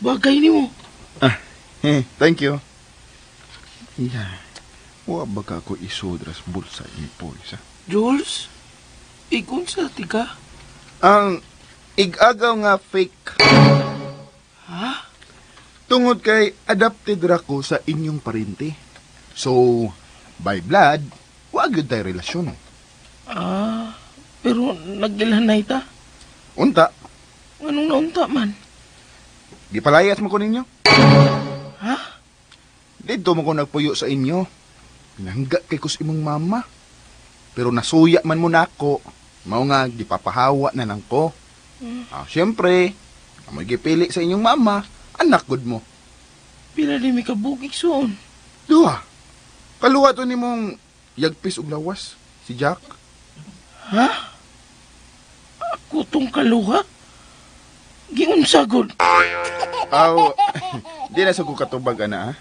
[SPEAKER 2] Bagay nimo.
[SPEAKER 7] Ah, thank you. Yeah. Wa ba ka ako isudras bulsa ni Paul sa?
[SPEAKER 2] Jules? Igunsa ti ka?
[SPEAKER 7] Ang igagaw nga fake.
[SPEAKER 2] Ha?
[SPEAKER 7] Tungod kay adopted ra ko sa inyong parente. So, by blood, wa gyud tay relasyon.
[SPEAKER 2] Ah, pero nagilhanay ta?
[SPEAKER 7] Unta.
[SPEAKER 2] Anong naunta man?
[SPEAKER 7] Gipalayas mo ko ninyo.
[SPEAKER 2] Ha?
[SPEAKER 7] Dito mo ko nagpuyo sa inyo. Nangga kay kus imong mama. Pero nasuya man mo nako. Mao nga gipapahawa na lang ko. Ah, siyempre, amoy gipili sa inyong mama, anak gud mo.
[SPEAKER 2] Pila ni mi kabukik soon?
[SPEAKER 7] Duha. Kaluwa to nimong yagpis og lawas, si Jack.
[SPEAKER 2] Ha? Ako tong kaluha? Giunsa gud?
[SPEAKER 7] Aw, di na sa ko katubag ana ha.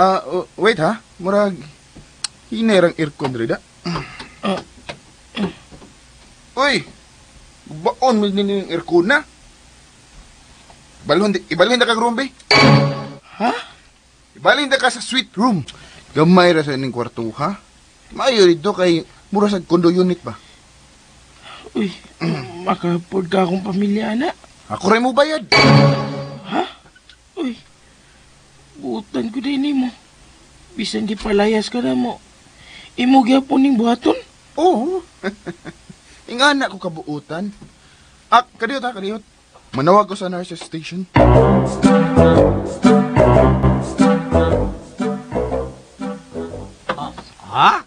[SPEAKER 7] Ah, wait ha. Murag hinay rang aircon diri da. Uy. Baon mo ninyo yung aircon na. Ibalhin da kag room, be.
[SPEAKER 2] Ha?
[SPEAKER 7] Ibalhin da ka sa suite room. Gamay ra sa ining kwarto, ha? Maayo dito kay mura sa condo unit ba?
[SPEAKER 2] Uy, makapod ka akong pamilya, ana.
[SPEAKER 7] Ako rin mo bayad.
[SPEAKER 2] Ha? Uy, buutan ko din mo. Bisan gipalayas ka na mo. Imo gyapon ning buhaton?
[SPEAKER 7] Oo. Ingana ko kabuutan. Ah, kadiyot ha, kadiyot. Manawag ko sa nurses station.
[SPEAKER 6] Ha?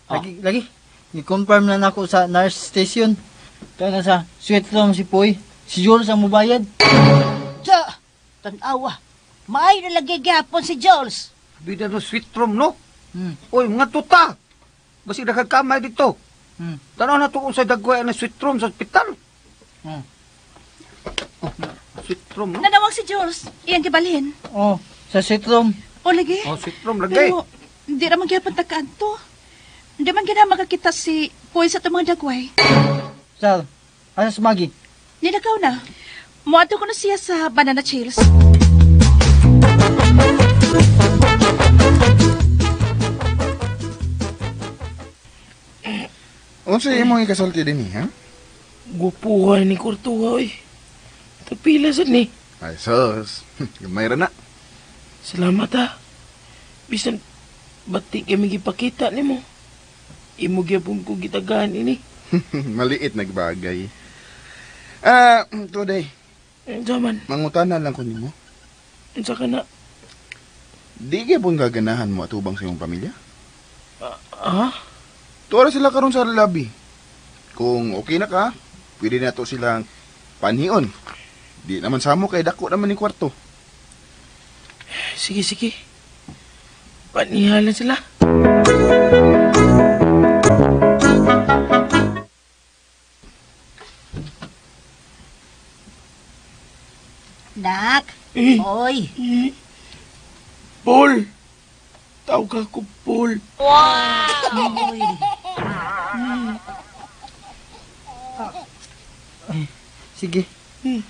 [SPEAKER 4] Lagi, lagi. I-confirm na nako sa nurse station. Kaya na sa sweet room si Poy. Si Jules ang mubayad.
[SPEAKER 5] Sa, tanawa. Maay na lagi gyapon si Jules.
[SPEAKER 6] Bida no sweet room, no? Uy, mga tuta. Basi nagkakamay dito. Tanaw na to sa dagway na sweet room sa ospital. Oh, sweet room, no?
[SPEAKER 8] Nanawag si Jules. Iyang gibalhin.
[SPEAKER 4] Oh, sa sweet room.
[SPEAKER 8] O lagi.
[SPEAKER 6] Oh, sweet room lagi.
[SPEAKER 8] Pero, hindi naman gyapon tagaan to. Hindi man gina makakita si Poy sa itong mga dagway.
[SPEAKER 4] Sir, asa si Maggie?
[SPEAKER 8] Nilakaw na. Muadto ko na siya sa Banana Chills.
[SPEAKER 7] Unsa imong ikasulti dinhi, ha?
[SPEAKER 2] Gupuha ni Kurtuha, oy. Tagpila sad ni.
[SPEAKER 7] Ay, sus. Gamay ra na.
[SPEAKER 2] Salamat, ha. Bisan, bati kami gipakita nimo. Imo gyapon ko gitagaan ini.
[SPEAKER 7] Maliit nagbagay. Ah, today.
[SPEAKER 2] Unsa man?
[SPEAKER 7] Mangutana lang ko nimo.
[SPEAKER 2] Unsa ka na?
[SPEAKER 7] Di gyapon gaganahan mo atubang sa imong pamilya?
[SPEAKER 2] Ha?
[SPEAKER 7] Tuwa sila karon sa lobby. Kung okay na ka, pwede na to silang panhion. Di naman samo kay dako naman ni kwarto.
[SPEAKER 2] Sige, sige. Panihalan sila.
[SPEAKER 5] Nak. Oy.
[SPEAKER 2] Paul. Tawag ka ko, Paul.
[SPEAKER 5] Wow! Oy.
[SPEAKER 4] Sige. Uy.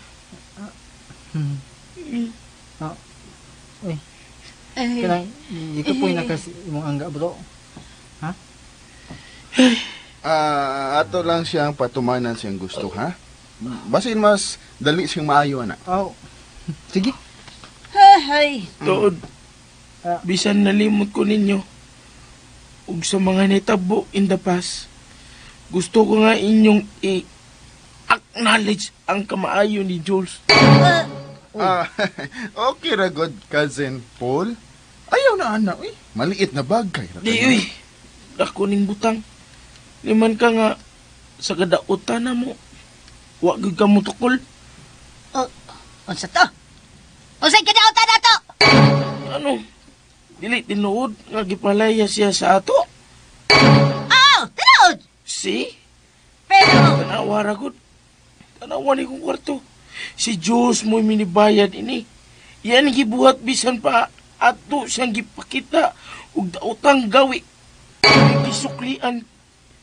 [SPEAKER 4] Kanang, di ka po nakas imong angga, bro. Ha?
[SPEAKER 7] Ah, ato lang siyang patumanan siyang gusto, ha? Basin mas dali siyang maayo, ana.
[SPEAKER 4] Oh. Sige.
[SPEAKER 5] Hay.
[SPEAKER 2] Tuod. Bisan nalimot ko ninyo. Ug sa mga nitabo in the past, gusto ko nga inyong I-acknowledge ang kamaayo ni Jules.
[SPEAKER 7] Okay ra good, cousin Paul. Ayaw na ana, uy. Maliit na bagay.
[SPEAKER 2] Di, uy. Dako ning butang. Liman ka nga sa kadautan na mo. Wa gyud ka motukol.
[SPEAKER 5] Unsa to? Unsay kadautan na to?
[SPEAKER 2] Ano? Dili tinuod nga gipalaya siya sa ato.
[SPEAKER 5] Oh, tinuod.
[SPEAKER 2] Si?
[SPEAKER 5] Pero
[SPEAKER 2] tanawa ra gud. Tanawa ni kong kwarto. Si Jules mo'y minibayad ini. Yan gibuhat bisan pa ato siyang gipakita og daotang gawi. Gisuklian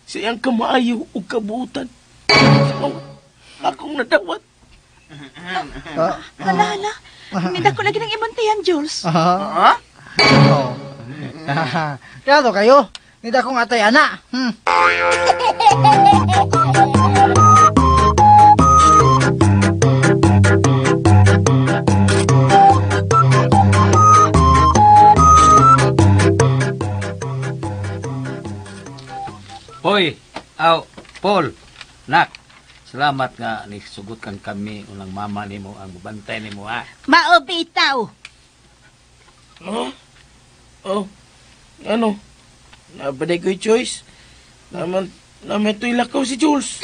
[SPEAKER 2] sa iyang kamaayo ug kabuutan. So, akong nadawat.
[SPEAKER 8] Hala, hala. Nida ko lagi ng imantayan, Jules.
[SPEAKER 4] Ha? Oh. Klaro kayo. Nida kong atay, ana.
[SPEAKER 6] Hoy, aw, Paul, nak, salamat nga nisugot kang kami unang mama nimo ang mubantay nimo ha.
[SPEAKER 5] Mao bitaw.
[SPEAKER 2] Huh? Oh, ano? Nabaday ko'y choice. Naman to'y lakaw si Jules.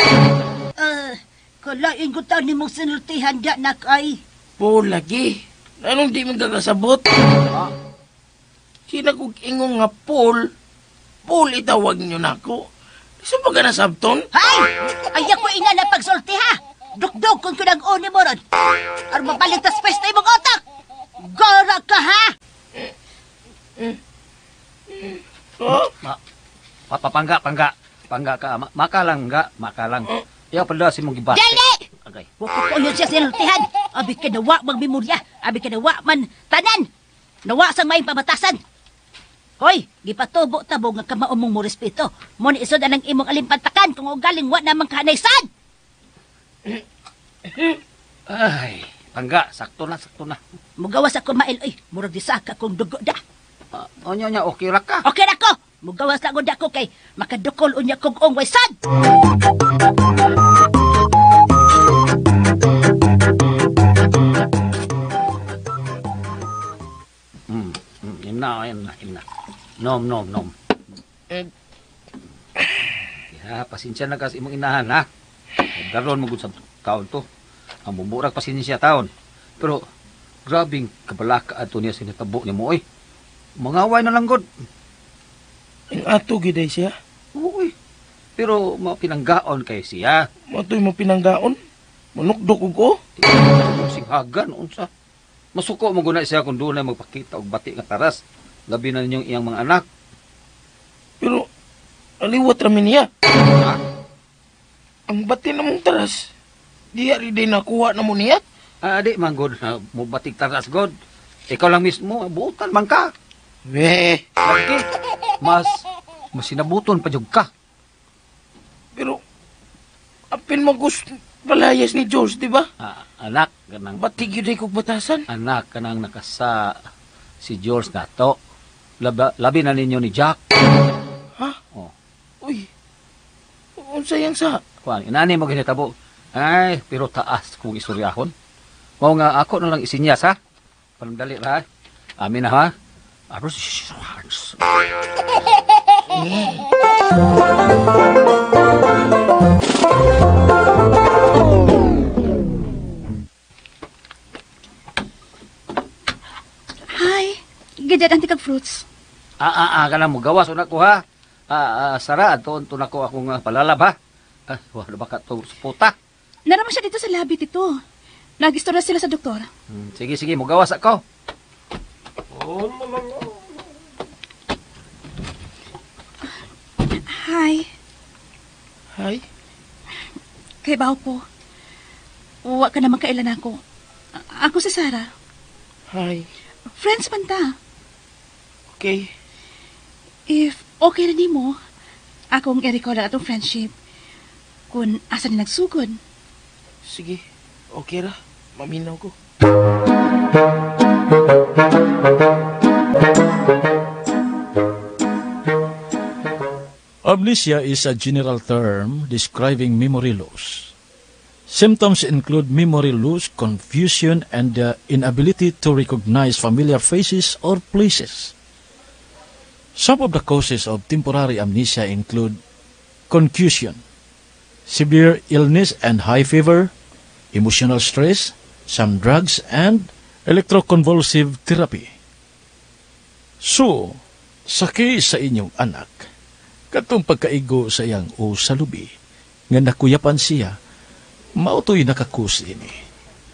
[SPEAKER 5] Kalain ko taon ni mong sinultihan da, nak ay.
[SPEAKER 2] Paul, lagi. Anong di magkakasabot? Sina kog ingong nga Paul, Paul itawag niyo na ako. Sa pagka nasabton?
[SPEAKER 5] Hay! Ayaw ko inga na pagsulti ha! Dukdog kung kunag-uni mo ron. Aron mapaligtas pwesto imong otak! Gora ka ha!
[SPEAKER 2] Oh?
[SPEAKER 6] Pangga, pangga. Pangga ka. Makalang ga, makalang. Ayaw pala si mong gibate.
[SPEAKER 5] Dali!
[SPEAKER 6] Okay.
[SPEAKER 5] Huwag ko po yun siya sinultihan. Abi ka nawa mang memorya. Abi ka nawa man tanan. Nawa sang may pamatasan. Hoy, gipatubo tabo nga kamao mong mo respeto. Mo ni isod anang imong alimpantakan kung ugaling wa namang kanaysan.
[SPEAKER 6] Ay, pangga, sakto na, sakto na.
[SPEAKER 5] Mugawas ako mail, oy, murag di saka kong dugo da.
[SPEAKER 6] Onya nya, okay ra ka.
[SPEAKER 5] Okay ra ko. Mugawas lang ko kay makadukol unya kog ong waysan.
[SPEAKER 6] Imna, imna, imna. Nom, nom, nom. Ya, pasensya na kasi imong inahan, ha? Daron mo gud sa taon to. Ang bumurag pasensya taon. Pero, grabing kabalaka ato niya sinatabo ni mo, oy. Mangaway na lang, god.
[SPEAKER 2] Ang ato giday siya?
[SPEAKER 6] Uy. Pero, mapinanggaon kay siya.
[SPEAKER 2] Mato'y mapinanggaon? Manukdok og ko?
[SPEAKER 6] Singhagan, unsa. Masuko mo guna siya kung doon ay magpakita og bati nga taras. Labi na ninyong iyang mga anak.
[SPEAKER 2] Pero, aliwat rami niya. Ha? Ang bati na mong taras, diya rin din nakuha na mo niya.
[SPEAKER 6] Di man, God. Mo batig taras, God. Ikaw lang mismo, buutan man ka.
[SPEAKER 2] Weh.
[SPEAKER 6] Lagi, mas sinabuton pa jud ka.
[SPEAKER 2] Pero, apin magus palayas ni George, di ba?
[SPEAKER 6] Anak, kanang...
[SPEAKER 2] Batig yun ay kong batasan.
[SPEAKER 6] Anak, kanang nakasa si George na to. Labi na ninyo ni Jack.
[SPEAKER 2] Ha?
[SPEAKER 6] Oh.
[SPEAKER 2] Uy, unsa yang sa?
[SPEAKER 6] Kuan, inani mo ginitabo. Ay, pero taas kung isuryahon. Mao nga ako na lang isinyas, ha? Panandali ra, ha? Amin na, ha?
[SPEAKER 8] Hi. Gidad ang tikag fruits.
[SPEAKER 6] Kana mo gawas una ko, ha? Sara, ato na ko akong palalab, ha? Wala ba ka to puta?
[SPEAKER 8] Naraman siya dito sa labi, tito. Nag-istorya sila sa doktor.
[SPEAKER 6] Sige, sige, mo gawas ako.
[SPEAKER 8] Hi.
[SPEAKER 2] Hi.
[SPEAKER 8] Kay bawo ko. Wa ka naman kailan ako. Ako si Sarah.
[SPEAKER 2] Hi.
[SPEAKER 8] Friends man ta.
[SPEAKER 2] Okay.
[SPEAKER 8] If okay na nimo, akong i-record ang atong friendship. Kung asa ni nagsugod.
[SPEAKER 2] Sige, okay ra. Maminaw ko.
[SPEAKER 1] Amnesia is a general term describing memory loss. Symptoms include memory loss, confusion, and the inability to recognize familiar faces or places. Some of the causes of temporary amnesia include concussion, severe illness and high fever, emotional stress, some drugs, and electroconvulsive therapy. So, saki sa inyong anak, katong pagkaigo sa iyang o sa lubi, nga nakuyapan siya, mao to'y naka-cause ini.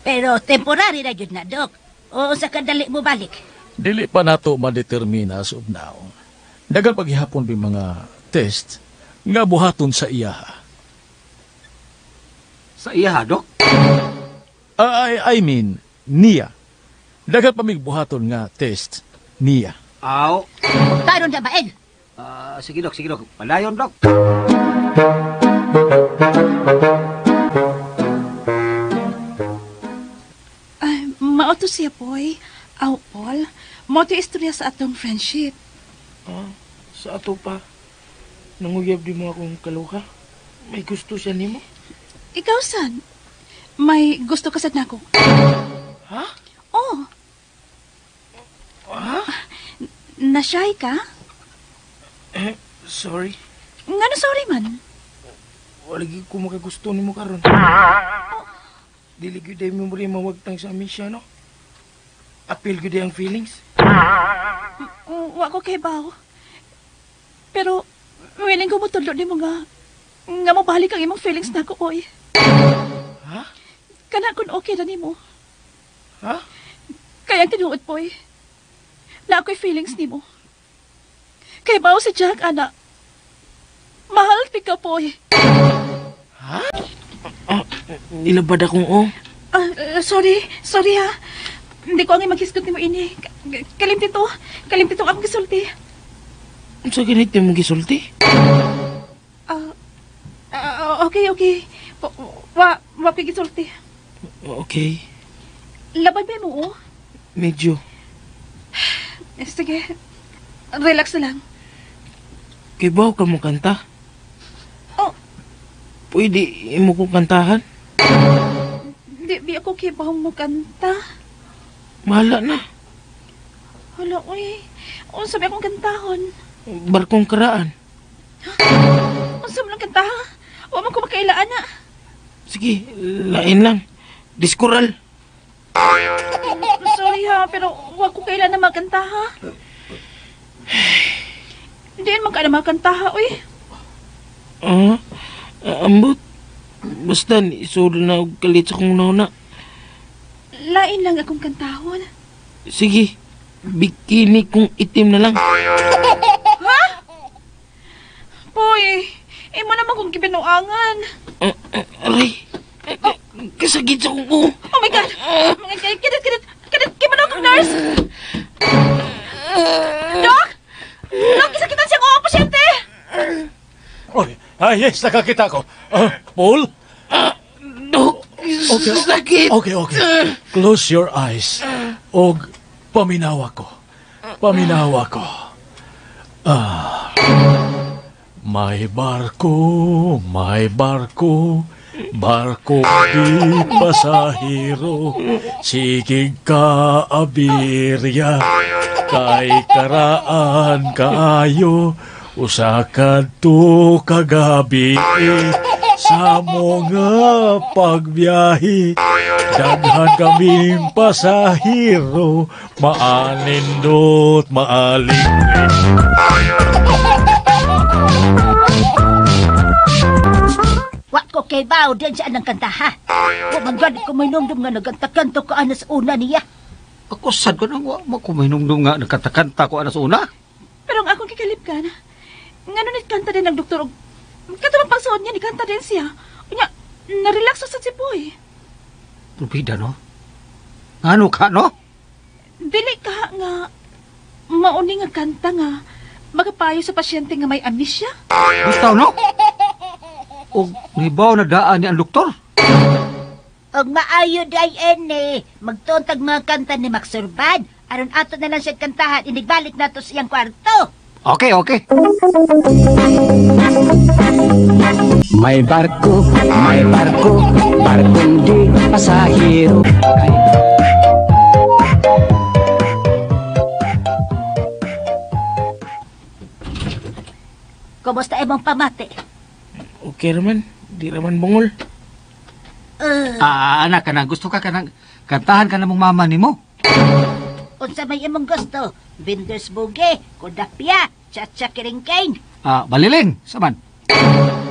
[SPEAKER 5] Pero temporary na jud na, Dok. O sa kadali mo balik.
[SPEAKER 1] Dili pa nato madetermina as of now. Dagan paghihapon bi mga test nga buhaton sa iyaha.
[SPEAKER 6] Sa iya, Dok?
[SPEAKER 1] I mean, niya. Dagan pa mig buhaton nga test niya.
[SPEAKER 6] Aw.
[SPEAKER 5] Karon na bael.
[SPEAKER 6] Sige, Dok, sige, Dok. Palayon, Dok.
[SPEAKER 8] Ay, mao to siya, Poy. Aw, Paul. Mao to istorya sa atong friendship.
[SPEAKER 2] Ah, sa ato pa. Nanguyab di mo akong kaluka. May gusto siya nimo.
[SPEAKER 8] Ikaw, san? May gusto ka sad nako.
[SPEAKER 2] Ha?
[SPEAKER 8] Oh.
[SPEAKER 2] Ha?
[SPEAKER 8] Na-shy ka?
[SPEAKER 2] Eh, sorry.
[SPEAKER 8] Ngano sorry man?
[SPEAKER 2] Wala gyud ko makagusto nimo karon. Dili gyud ay memory mawagtang sa amnesia, no? Apil gyud ang feelings.
[SPEAKER 8] Wa ko kay baw. Pero willing ko motudlo nimo nga nga mobalik ang imong feelings nako, oy.
[SPEAKER 2] Ha?
[SPEAKER 8] Kana kun okay na nimo.
[SPEAKER 2] Ha?
[SPEAKER 8] Kaya ang tinuod, Poy. Na ako'y feelings nimo. Kay baw si Jack, ana. Mahal ti ka, Poy.
[SPEAKER 2] Ha? Ah, nilabad akong o.
[SPEAKER 8] Sorry, sorry ha. Hindi ko ang maghisgot nimo ini. Kalimti to. Kalimti to akong gisulti.
[SPEAKER 2] Unsa ganit nimo gisulti?
[SPEAKER 8] Okay, okay. Wa wa ko'y gisulti.
[SPEAKER 2] Okay.
[SPEAKER 8] Labad ba mo, oh?
[SPEAKER 2] Medyo.
[SPEAKER 8] Sige. Relax na lang.
[SPEAKER 2] Kay baw ka mo kanta?
[SPEAKER 8] Oh.
[SPEAKER 2] Pwede imo kong kantahan?
[SPEAKER 8] Di ako kay baw mo kanta.
[SPEAKER 2] Mahala na.
[SPEAKER 8] Hala, uy. Unsa may akong kantahon?
[SPEAKER 2] Barkong karaan.
[SPEAKER 8] Unsa man ang kanta? Wa man ko makailaan na.
[SPEAKER 2] Sige, lain lang. Diskural.
[SPEAKER 8] Sorry ha, pero wa ko kailan na magkanta ha. Hindi man ka na magkanta ha, uy.
[SPEAKER 2] Ambot. Basta, isul na og kalit sa kong nauna.
[SPEAKER 8] Lain lang akong kantahon.
[SPEAKER 2] Sige, bikini kong itim na lang.
[SPEAKER 8] Ha? Poy, imo naman kong gibinuangan.
[SPEAKER 2] Aray, kasagit sa kong buho.
[SPEAKER 8] Oh my God! Kinit, kinit, kinit, kimanong kong nurse! Dok! Dok, gisakitan siyang oo, pasyente!
[SPEAKER 1] Oy, ay, yes, nakakita ko. Paul?
[SPEAKER 2] Dok,
[SPEAKER 1] Okay.
[SPEAKER 2] sakit.
[SPEAKER 1] Okay, okay. Close your eyes. Og paminawa ko. Paminawa ko. Ah. May barko, barko di pasahero, sige ka abirya, kay karaan kaayo, usa kadto kagabi sa mga pagbiyahe, daghan kaming pasahero, maanindot, maaligre.
[SPEAKER 5] Wa ko kay bao din siya ng kanta, ha? Wa man gani ko mainumdum nga nagkanta-kanto ka ana sa una niya.
[SPEAKER 6] Ako sad ko nang wa mo ko mainumdum nga nagkanta-kanta ko ana sa una.
[SPEAKER 8] Pero ang akong kikalipkan, ngano ni kanta din ang doktor og katong pagsuod niya ni kanta din siya. Unya, na-relax sa si Boy.
[SPEAKER 6] Rubida, no? Ngano ka, no?
[SPEAKER 8] Dili ka nga mauni nga kanta nga magapayo sa pasyente nga may amnesia.
[SPEAKER 6] Bitaw, no? Og nibaw na daan ni ang doktor.
[SPEAKER 5] Og maayo day ene, magtuntag mga kanta ni Max Urban. Aron ato na lang siya kantahan, inigbalik nato sa iyang kwarto.
[SPEAKER 6] Okay, okay.
[SPEAKER 9] May barko, barkong di pasahero.
[SPEAKER 5] Kumusta imong pamati?
[SPEAKER 2] Okay raman, di raman bungol.
[SPEAKER 6] Anak kanang gusto ka kanang kantahan ka na mong mama nimo.
[SPEAKER 5] Unsa may imong gusto? Binders Boogie, Kudapya, Chacha Kiringking.
[SPEAKER 6] Baliling, saman.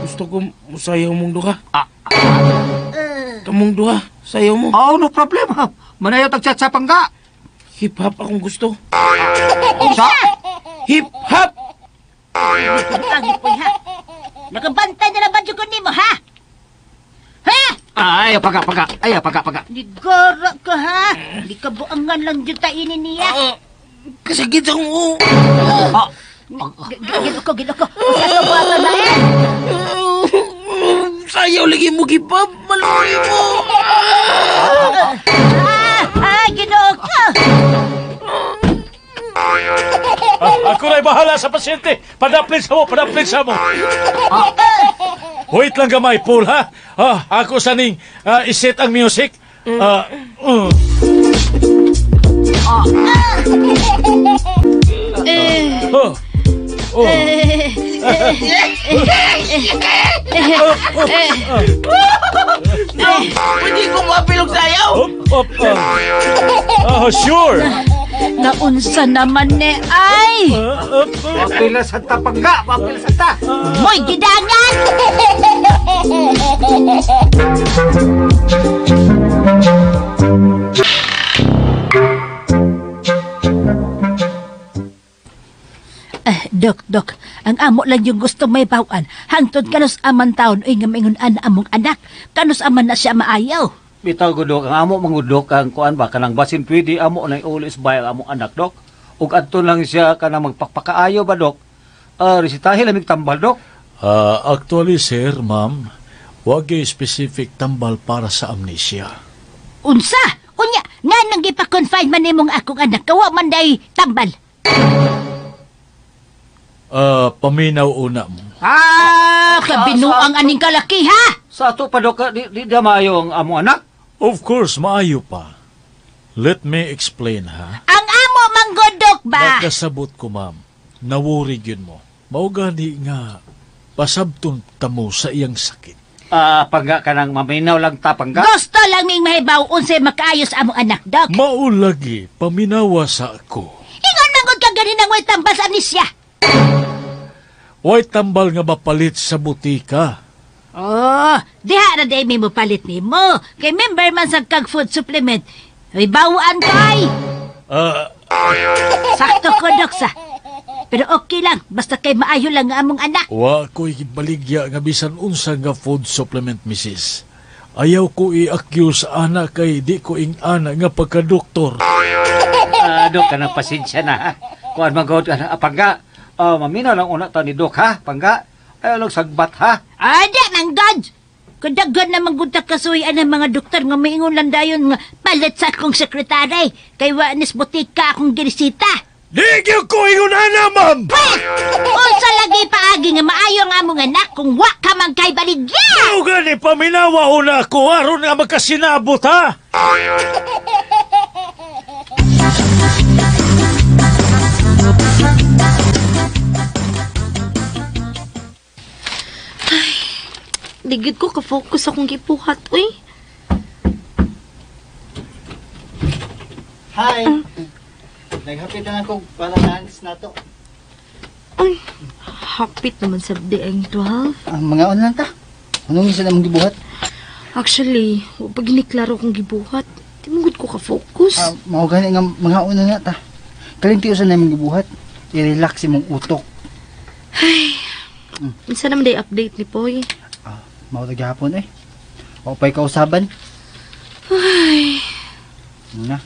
[SPEAKER 2] Gusto ko musayaw mong duha. Kamong duha, sayaw mo.
[SPEAKER 6] Oh, no problema. Manayaw tag chacha pangga.
[SPEAKER 2] Hip hop akong gusto.
[SPEAKER 6] Unsa?
[SPEAKER 2] Hip hop.
[SPEAKER 5] Ang ipoy ha. Nakabantay na lang ba ko nimo ha? Ha?
[SPEAKER 6] Ay, pagka. Ay, pagka.
[SPEAKER 5] Nigara ka ha. Di ka buangan lang dyan tainin niya.
[SPEAKER 2] Kasakit akong oo.
[SPEAKER 5] Gilo ko. Usa ka na eh.
[SPEAKER 2] Sayaw lagi mo gipap. Maluwi mo.
[SPEAKER 5] Ay, ginoo ko.
[SPEAKER 1] Ako na'y bahala sa pasyente. Padaplin sa mo, Wait lang gamay, Paul, ha? Ako saning iset ang music. Oh.
[SPEAKER 2] Pwede ko mapilog sayaw.
[SPEAKER 1] Sure.
[SPEAKER 5] Naunsa naman ne ay.
[SPEAKER 6] Mapila sa pangga, mapila sa ta.
[SPEAKER 5] Moy gidangan. Dok, ang amo lang yung gusto may bawan. Hangtod kanus aman taon uy nga maingon ana among anak. Kanus aman na siya maayaw.
[SPEAKER 6] Bitaw ko, Dok, ang amo mangudok ang kuan ba kanang basin pwede amo na iuli sa bayang among anak, Dok. Ug adto lang siya kanang magpakpakaayo ba, Dok? Resitahe lamig tambal, Dok.
[SPEAKER 1] Actually, sir, ma'am, wag yung specific tambal para sa amnesia.
[SPEAKER 5] Unsa? Unya, nga nang gipa-confine man nimong akong anak, kawa man day tambal.
[SPEAKER 1] Paminaw una mo.
[SPEAKER 5] Kabinuang aning kalaki, ha?
[SPEAKER 6] Sa ato pa, Dok, di maayo ang among anak?
[SPEAKER 1] Of course, maayo pa. Let me explain, ha?
[SPEAKER 5] Ang amo manggodok ba?
[SPEAKER 1] Nagkasabot ko, ma'am. Nawuri yun mo. Maugani nga, pasabton tamo sa iyang sakit.
[SPEAKER 6] Pangga ka nang maminaw lang ta, pangga.
[SPEAKER 5] Gusto lang ming mahibaw unsay makaayos among anak, Dok.
[SPEAKER 1] Maulagi, paminawa sa ako.
[SPEAKER 5] Ingon mangod ka ganin ang way tambal sa amnesia.
[SPEAKER 1] Way tambal nga mapalit sa butika.
[SPEAKER 5] Oh, diha na day may mopalit nimo. Kay member man sa kag food supplement. Ay bawaan kay. Sakto ko, Dok, sa. Pero okay lang, basta kay maayo lang ang among anak.
[SPEAKER 1] Wa ko'y baligya nga bisan unsa nga food supplement, misis. Ayaw ko i-accuse ana kay di ko ing ana nga pagka-doktor.
[SPEAKER 6] Dok, kanang pasensya na, ha? Kuan magod ka na, pangga. Maminaw lang una ta ni Dok, ha? Pangga. Ayaw lang sagbat, ha?
[SPEAKER 5] Ada, mang God! Kadagan na manggunta kasuyan ang mga doktor nga maingon lang dayon nga palit sa akong sekretary. Kay wa nis butika akong girisita.
[SPEAKER 1] Di gyud ko ingon ana, ma'am!
[SPEAKER 5] Unsa lagi paagi nga maayo ang among anak kung wa ka man kay baligya?
[SPEAKER 1] Mao gani paminawa una ako aron nga magkasinabot, ha?
[SPEAKER 3] Digid ko ka-focus akong gipuhat, uy.
[SPEAKER 4] Hi! Naghapit na ako para lunch na to.
[SPEAKER 3] Uy, hapit naman sa DN 12.
[SPEAKER 4] Ang mga on lang ta. Anong isa namang gibuhat?
[SPEAKER 3] Actually, pag giniklaro kong gibuhat, di mo gud ko ka-focus.
[SPEAKER 4] Mao gani nga mga una na ta. Kalintiyo sa namang gibuhat. I-relax imong utok.
[SPEAKER 3] Ay, unsa naman day update ni Poy?
[SPEAKER 4] Mao ra gihapon eh. Wa pa'y kausaban.
[SPEAKER 3] Ay.
[SPEAKER 4] Na.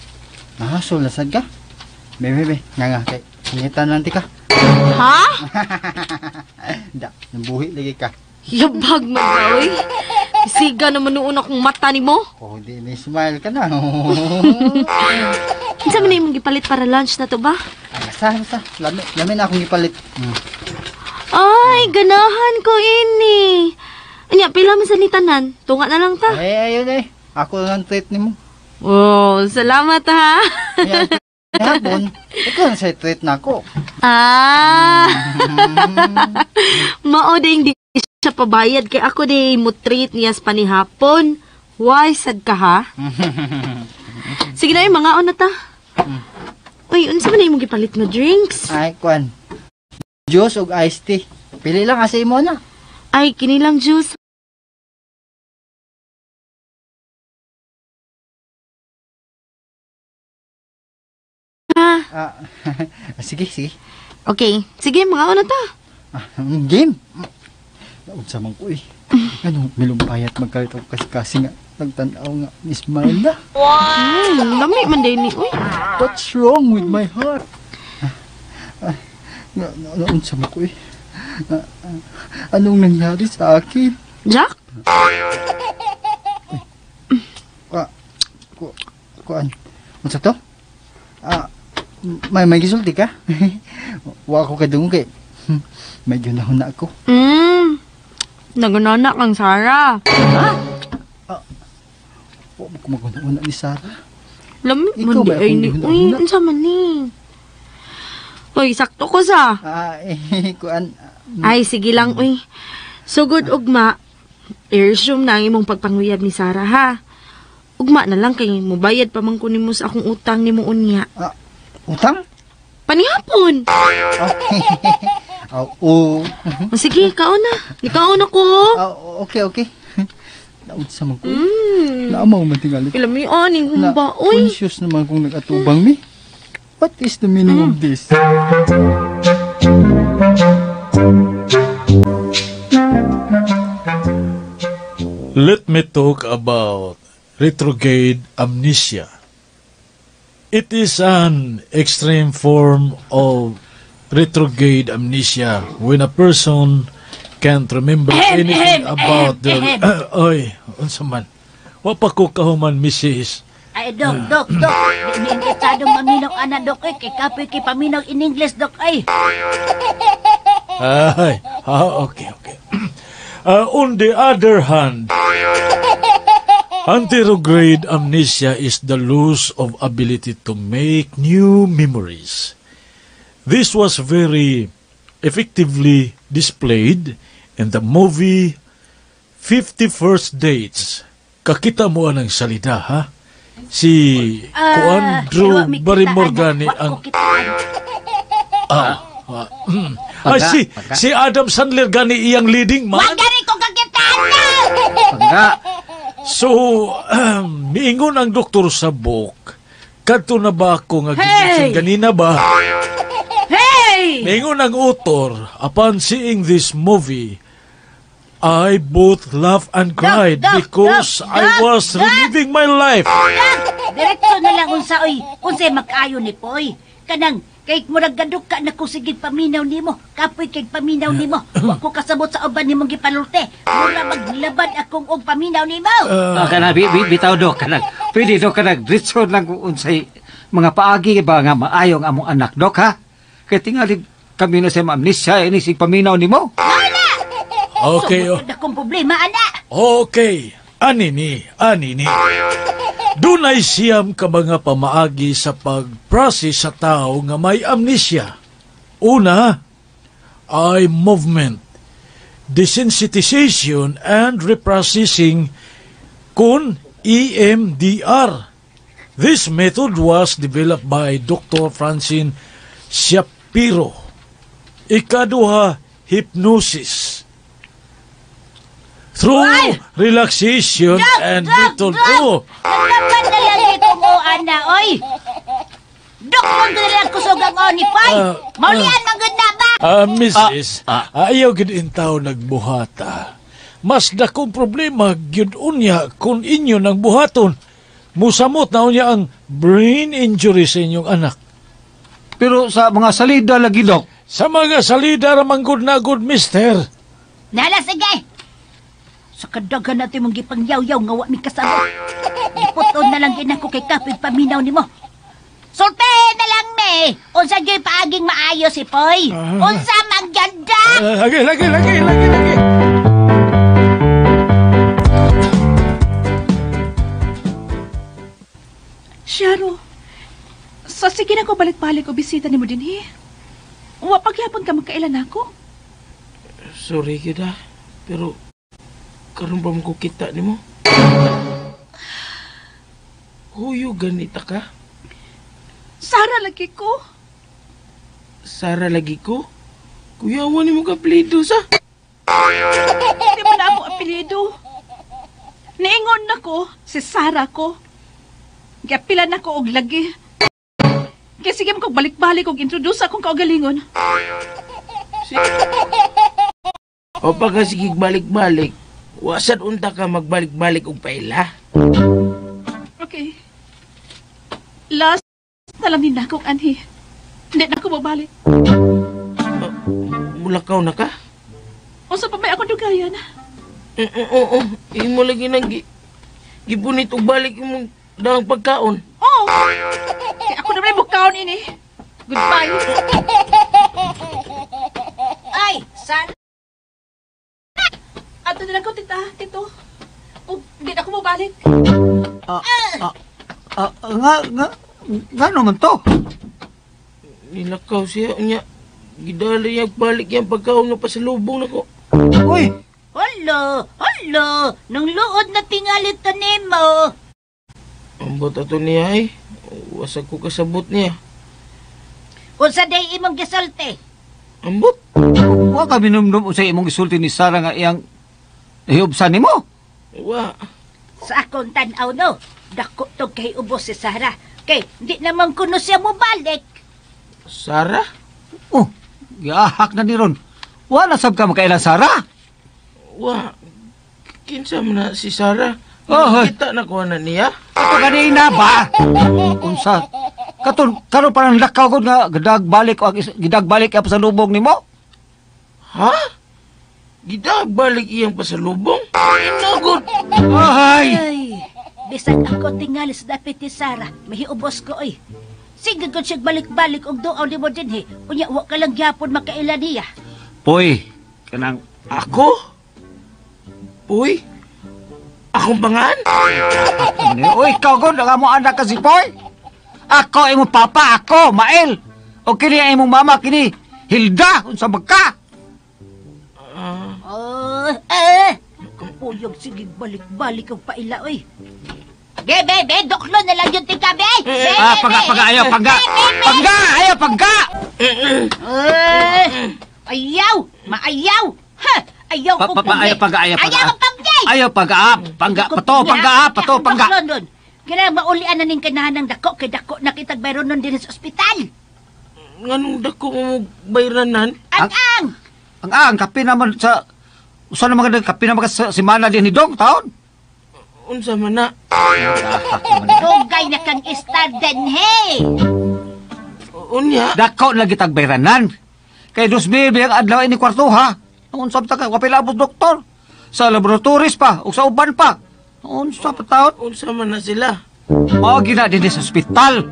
[SPEAKER 4] Nahasol na sad ka. Be. Nga kay pangitan lang ti ka.
[SPEAKER 3] Ha?
[SPEAKER 4] Da, nabuhi lagi ka.
[SPEAKER 3] Yabag man ka, oy. Siga naman noon akong mata nimo.
[SPEAKER 4] Oh, di ni smile ka na.
[SPEAKER 3] Unsa man imong gipalit para lunch na to ba?
[SPEAKER 4] Basta, basta. Lami, lami na akong ipalit.
[SPEAKER 3] Ay, ganahan ko ini. Anya, pila man sa ni tanan? Tunga na lang ta.
[SPEAKER 4] Ay, ayun eh. Ako lang treat nimo.
[SPEAKER 3] Oh, salamat ha.
[SPEAKER 4] Hapon, ikaw na sa treat na ako.
[SPEAKER 3] Ah. Mao ding di siya pabayad kay ako di mo treat niya sa panihapon. Why sad ka ha? Sige na yung mga na ta. Uy, unsa man na imong gipalit nga drinks?
[SPEAKER 4] Ay, kuan. Juice ug iced tea. Pili lang kasi imo na.
[SPEAKER 3] Ay, kini lang juice. Ha?
[SPEAKER 4] Ah, sige, sige.
[SPEAKER 3] Okay, sige, mga na ta.
[SPEAKER 4] Ah, game. Unsa man ko eh. Ano, milumpayat magkalit ako kasi nga nagtan-aw nga smile na.
[SPEAKER 3] Wow! Lami man din ni. Uy.
[SPEAKER 4] What's wrong with my heart? Unsa man ko eh. Anong nangyari sa akin?
[SPEAKER 3] Jack?
[SPEAKER 4] Kuan. Unsa to? May gisulti ka? Wa ko kadungog kay may ginahon na ako.
[SPEAKER 3] Nagunana kang Sarah.
[SPEAKER 4] Ha? Wa mo kumaguna-una ni Sarah.
[SPEAKER 3] Lami
[SPEAKER 4] Ikaw
[SPEAKER 3] man
[SPEAKER 4] ba
[SPEAKER 3] di ay
[SPEAKER 4] akong
[SPEAKER 3] ni.
[SPEAKER 4] gihuna-huna?
[SPEAKER 3] Uy, unsa man ni? Uy, sakto ko sa.
[SPEAKER 4] Kuan.
[SPEAKER 3] Ay, sige lang, uy. Sugod ugma, i-resume na ang imong pagpanguyab ni Sarah, ha? Ugma na lang kay mubayad pa man ko nimo sa akong utang nimo unya.
[SPEAKER 4] Utang?
[SPEAKER 3] Panihapon.
[SPEAKER 4] Oo.
[SPEAKER 3] Oh, sige, kaon na. Ikaw na ko.
[SPEAKER 4] Okay, okay. Naunsa man ko. Naamaw man tingali.
[SPEAKER 3] Ilamian, ning humba, uy.
[SPEAKER 4] Conscious naman kung nag-atubang mi. What is the meaning of this?
[SPEAKER 1] Let me talk about retrograde amnesia. It is an extreme form of retrograde amnesia when a person can't remember anything about their... Oy, unsa man. Wa pa ko kahuman, Mrs.
[SPEAKER 5] Ay, dok, dok, dok. Di mi interesadong maminaw, ana, dok, eh. Kay kapoy kay paminaw in English, dok, ay.
[SPEAKER 1] Ay, okay, okay. On the other hand, anterograde amnesia is the loss of ability to make new memories. This was very effectively displayed in the movie 50 First Dates. Kakita mo ang salida, ha? Si Kuan Drew Barrymore gani ang... Ay, si Adam Sandler gani iyang leading man.
[SPEAKER 5] Wag gani ko kakitaan na!
[SPEAKER 1] So, miingon ang doktor sa book. Kadto na ba ako nga hey! Ganina ba?
[SPEAKER 5] Hey!
[SPEAKER 1] Miingon ang author, upon seeing this movie, I both laughed and cried
[SPEAKER 5] Dok, dok,
[SPEAKER 1] because
[SPEAKER 5] dok,
[SPEAKER 1] I was
[SPEAKER 5] dok,
[SPEAKER 1] reliving my life.
[SPEAKER 5] Dok! Diretso na lang unsa oy, unsay mag-ayo ni Poy. Kanang kay murag gaduka na ko sige paminaw nimo, kapoy kay paminaw nimo. Wa ko kasabot sa uban nimong gipalulte. Mura maglabad akong og paminaw nimo.
[SPEAKER 6] Kana bitaw dok kanang. Pwede dok kanang diretso lang kung unsay mga paagi ba nga maayong among anak dok ha. Kay tingali kami na sa amnesia ini sig paminaw nimo.
[SPEAKER 1] Okay.
[SPEAKER 5] So, akong problema ana.
[SPEAKER 1] Okay. Ani ni. Dunay siyam ka mga pamaagi sa pag-process sa tao nga may amnesia. Una, eye movement, desensitization and reprocessing kun EMDR. This method was developed by Dr. Francine Shapiro. Ikaduha, hypnosis. Through relaxation and little... Oh!
[SPEAKER 5] Naglaban na lang itong o, ana, oy! Dok, kung na lang kusog ang o ni Poy! Maulian, manggod na ba?
[SPEAKER 1] Mrs., ayaw gid intaw nagbuhata. Mas dakong problema gyud unya kung inyo nang buhaton. Musamot na unya ang brain injury sa inyong anak.
[SPEAKER 6] Pero sa mga salida lagi, Dok.
[SPEAKER 1] Sa mga salida ramanggod na good, mister.
[SPEAKER 5] Nala, sige! Sa kadaghan natin mong gipangyaw-yaw nga wa mi kasabot. Giputon na lang ginako kay kapig paminaw nimo. Sultihin na lang me. Gani, unsa gyud paaging maayo si Poy? Unsa man ganda?
[SPEAKER 1] Lagi, lagi, lagi, lagi, lagi.
[SPEAKER 8] Sharo, sa sige na ko balik-balik o bisita nimo dinhi. Wa pagyapon ka magkailan ako.
[SPEAKER 2] Sorry gyud ah, pero karon ba mo ko kita nimo? Huyo ganita ka?
[SPEAKER 8] Sara lagi ko.
[SPEAKER 2] Sara lagi ko? Kuyawan nimo ka apelyido sa?
[SPEAKER 8] Hindi mo na ako apelyido. Niingon na ko, si Sara ko. Giapila na ko og lagi. Kaya sige mo kog balik-balik og introduce akong kaugalingon.
[SPEAKER 2] O pagka sige balik-balik, wasad unta ka magbalik-balik og paila.
[SPEAKER 8] Okay. Last na lang din na akong anhi. Hindi na ako mabalik.
[SPEAKER 2] Mulakaw na ka?
[SPEAKER 8] O sa pa may akong dugayan.
[SPEAKER 2] Oo, imo lagi nang gipunit og balik imong daang pagkaon.
[SPEAKER 8] Oo. Kaya ako naman ay bukaon ini. Goodbye.
[SPEAKER 5] Ay, sana.
[SPEAKER 8] Ato na lang ko, tita, tito. O, hindi na ako mabalik.
[SPEAKER 6] Nga naman to?
[SPEAKER 2] Nilakaw siya niya. Gidala niya balik yung pagkaon nga pasalubong nako.
[SPEAKER 6] Uy!
[SPEAKER 5] Holo, holo, nung luod na tingalit to nimo.
[SPEAKER 2] Ambot ato niya ay. Wasag ko kasabot niya.
[SPEAKER 5] Unsa day imong gisulti?
[SPEAKER 2] Ambot?
[SPEAKER 6] Wa ka minumdum unsay imong gisulti ni Sara nga iyang hiubsan nimo?
[SPEAKER 2] Wa.
[SPEAKER 5] Sa akong tan-aw no, dako tog kay ubos si Sara. Kay di naman kuno siya mobalik.
[SPEAKER 2] Sara?
[SPEAKER 6] Oh, giahak na ni ron. Wa na sab ka makailan Sara?
[SPEAKER 2] Wa. Kinsa man na si Sara?
[SPEAKER 6] Oh,
[SPEAKER 2] kita na ko na niya.
[SPEAKER 6] Ato kanina ba? Unsa? Katon karon parang lakaw gud nga gidagbalik ang gidagbalik ang pasalubong nimo?
[SPEAKER 2] Ha? Gidagbalik iyang pasalubong? Inagod.
[SPEAKER 6] Ay!
[SPEAKER 5] Ay, bisan ako tingali sa dapit ni Sara, mahiubos ko oy. Sige gud siya balik-balik og duaw nimo dinhi. Unya wa ka lang gyapon makaila niya.
[SPEAKER 6] Poy, kanang
[SPEAKER 2] ako? Poy? Akong pangan?
[SPEAKER 6] Uy, ikaw gud ang amo anak ka si Poy. Ako imong papa, ako Mael. O kini ang imong mama kini Hilda, unsa ba ka?
[SPEAKER 5] Kapuyog sige balik-balik og paila oy. Be, be, be, doklo na lang yung tika, be! Be,
[SPEAKER 6] Ah, pangga, pangga, ayaw, pangga! Pangga, ayaw, pangga!
[SPEAKER 5] Ayaw! Maayaw! Ha! Ayaw ko
[SPEAKER 6] Ayaw, pangga, ayaw, pangga.
[SPEAKER 5] Ayaw ko pangga!
[SPEAKER 6] Ayaw, pangga, pangga, pato, pangga, pato, pangga.
[SPEAKER 5] Kailangan maulian na ning kanahan ng dako, kay dako na kitag bayron nun din sa ospital.
[SPEAKER 2] Nganong dako mo bayranan?
[SPEAKER 5] Ang-ang!
[SPEAKER 6] Ang-ang, kape naman sa... Usa naman ka, kape naman ka sa simana din ni Dong, taon.
[SPEAKER 2] Unsa man na?
[SPEAKER 5] Dugay na kang star din, hey!
[SPEAKER 2] Unya?
[SPEAKER 6] Dako na kitag bayranan. Kay 2,000 ang adlaw ini kwarto, ha? Unsa pa ka, wapay labot doktor. Sa laboratories pa, o sa uban pa. Unsa pa taon?
[SPEAKER 2] Unsa man na sila?
[SPEAKER 6] O, gina din sa ospital.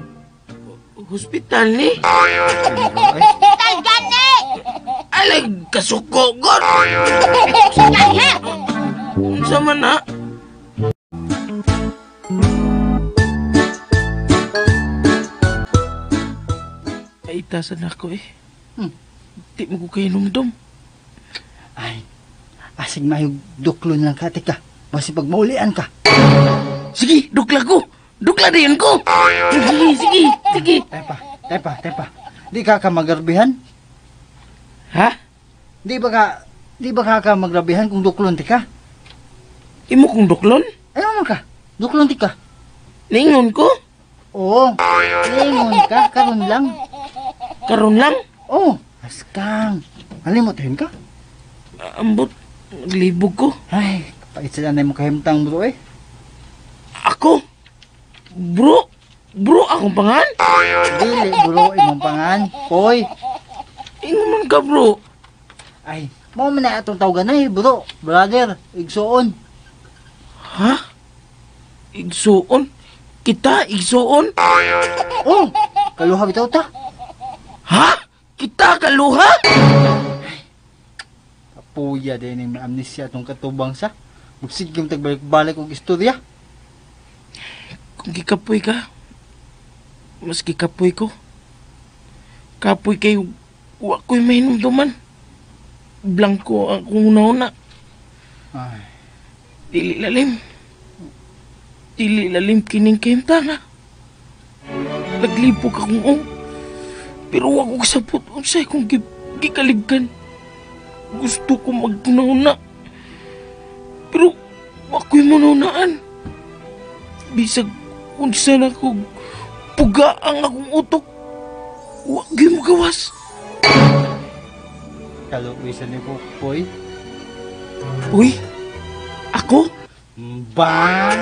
[SPEAKER 2] Hospital ni?
[SPEAKER 5] Hospital gani!
[SPEAKER 2] Alay, kasuko, god!
[SPEAKER 5] Kaya!
[SPEAKER 2] Unsa man na? Ay, itasan ako eh. Di mo ko kayo numdum.
[SPEAKER 4] Ay, asig mayog duklon lang ka, tika. Basi pag maulian ka.
[SPEAKER 2] Sige, dukla ko. Dukla din ko. Sige, sige, sige.
[SPEAKER 4] Tepa, tepa, tepa. Di ka ka magarbihan?
[SPEAKER 2] Ha?
[SPEAKER 4] Di ba ka magrabihan kung duklon tika?
[SPEAKER 2] Imo kong duklon?
[SPEAKER 4] Ayaw man ka. Duklon tika.
[SPEAKER 2] Ningon ko?
[SPEAKER 4] Oo. Ningon ka, karon lang.
[SPEAKER 2] Karon lang?
[SPEAKER 4] Oo. Askang. Halimot ka?
[SPEAKER 2] Ambot, naglibog ko.
[SPEAKER 4] Ay, kapait sila na yung kahimtang bro eh.
[SPEAKER 2] Ako? Bro? Bro, akong pangan?
[SPEAKER 4] Dili, bro, imong pangan. Poy.
[SPEAKER 2] Ingon man ka, bro.
[SPEAKER 4] Ay, mao man na atong tawagan ay, bro. Brother, igsuon.
[SPEAKER 2] Ha? Igsuon? Kita, igsuon?
[SPEAKER 4] Oh, kaluha bitaw ta.
[SPEAKER 2] Ha? Kita kaluha?
[SPEAKER 4] Kapuya din yung amnesia atong katubang sa. Magsigim tagbalik-balik og istorya.
[SPEAKER 2] Kung gikapoy ka, mas gikapoy ko. Kapoy kay wa ko'y mahinumduman. Blanco ang akong una-una.
[SPEAKER 4] Ay.
[SPEAKER 2] Dili lalim. Dili lalim kining kahimtanga. Naglibog akong ong. Pero wa ko kasabot unsay kung gikaligkan. Gusto ko maguna-una. Pero wa ko'y manunaan. Bisag unsa na ko puga ang akong utok. Wa gyud magawas.
[SPEAKER 4] Kaluoy sa ni Poy.
[SPEAKER 2] Uy, ako?
[SPEAKER 4] Ba!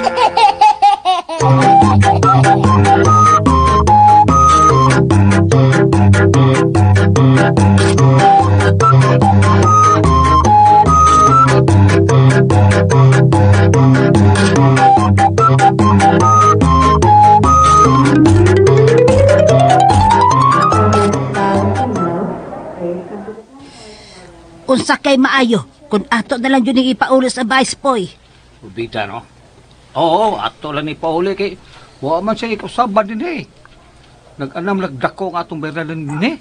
[SPEAKER 5] Unsa kay maayo kung ato na lang yun ang ipauli sa vice poy.
[SPEAKER 6] Ubita, no? Oo, ato lang ipauli kay wa man siya ikaw din eh. Nag-anam nagdako ang atong bayralan din eh.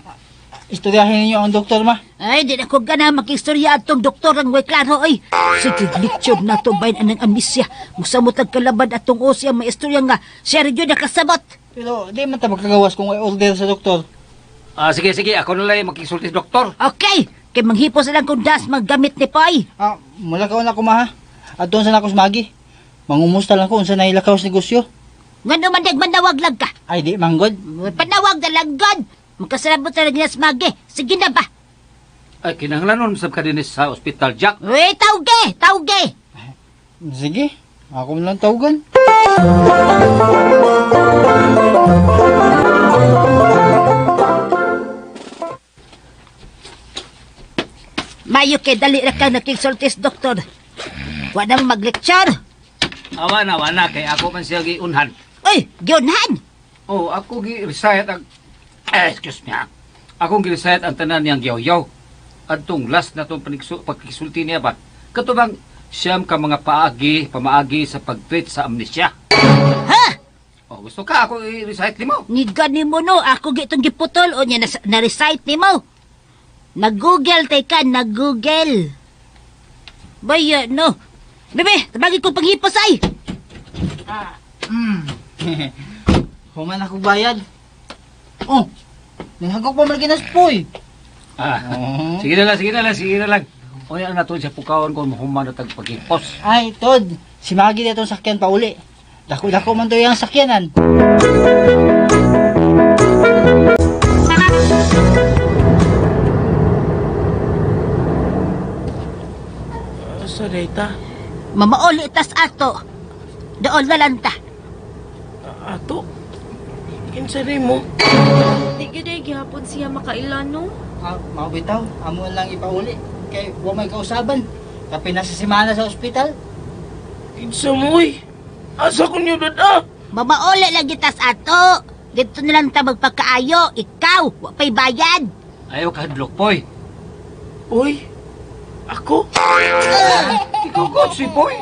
[SPEAKER 4] Istoryahin ninyo ang doktor, ma.
[SPEAKER 5] Ay, di na ko gana makistorya atong doktor ang way klaro, ay. Sige, lecture na to bayan anang amnesia. Musamot ang kalabad atong osi ang may istorya nga siya rin yun nakasabot.
[SPEAKER 4] Pero di man ta magkagawas kung ay order sa doktor.
[SPEAKER 6] Ah, sige, sige, ako na lang makisulti sa doktor.
[SPEAKER 5] Okay, kay manghipos na lang kung das maggamit ni Poy.
[SPEAKER 4] Ah, mula ka na ko, ma, ha? At doon sa nako sa Magi. Mangumusta lang ko unsa nailakaw sa negosyo.
[SPEAKER 5] Nga naman nagmanawag lang ka.
[SPEAKER 4] Ay, di, manggod.
[SPEAKER 5] Panawag na lang, God. Magkasarabot na lang sa Magi. Sige na ba?
[SPEAKER 6] Ay, kinahanglan nun sab ka din sa ospital, Jack.
[SPEAKER 5] Uy, tawge! Tawge!
[SPEAKER 4] Sige, ako lang tawagan.
[SPEAKER 5] Mayo kay dali ra ka nakigsultis, doktor. Wa nang mag-lecture.
[SPEAKER 6] Awa na, awa na, kay ako man siya giunhan.
[SPEAKER 5] Uy, giunhan?
[SPEAKER 6] Oh, ako gi-recite ang... excuse me, ha? Akong gi-recite ang tanan niyang giyaw-yaw. Adtong last na itong pagkisulti niya ba? Katubang siyam ka mga paagi, pamaagi sa pag-treat sa amnesia.
[SPEAKER 5] Ha?
[SPEAKER 6] Oh, gusto ka ako i-recite nimo?
[SPEAKER 5] Niga nimo no, ako gitong giputol o niya na-recite nimo. Nag-google tay ka, nag-google. Baya no. Bebe, tabagi ko paghipos ay.
[SPEAKER 4] Human ako bayad. Oh, nanghagok pa man kinaspoy.
[SPEAKER 6] Ah, sige na lang, sige na lang, sige na lang. O yan na to siya pukawan ko human na tagpaghipos.
[SPEAKER 4] Ay, Tod, si Maggie na itong sakyan pa uli. Dako-dako man to yung sakyanan.
[SPEAKER 2] Asa data?
[SPEAKER 5] Mamauli tas ato. Doon na lang ta.
[SPEAKER 2] Ato? Kinsa rin mo?
[SPEAKER 3] Di gyud ay gihapon siya makaila, no?
[SPEAKER 4] Ah, mabitaw, amo lang ipauli. Kay wa may kausaban. Kape na sa semana sa ospital.
[SPEAKER 2] Kinsa mo, uy? Asa ko niyo dada?
[SPEAKER 5] Mamauli lang tas ato. Dito na lang ta magpagkaayo. Ikaw, wa pa'y bayad.
[SPEAKER 6] Ayaw ka hadlok, Poy.
[SPEAKER 2] Uy, ako?
[SPEAKER 6] Ikaw ko, si Poy.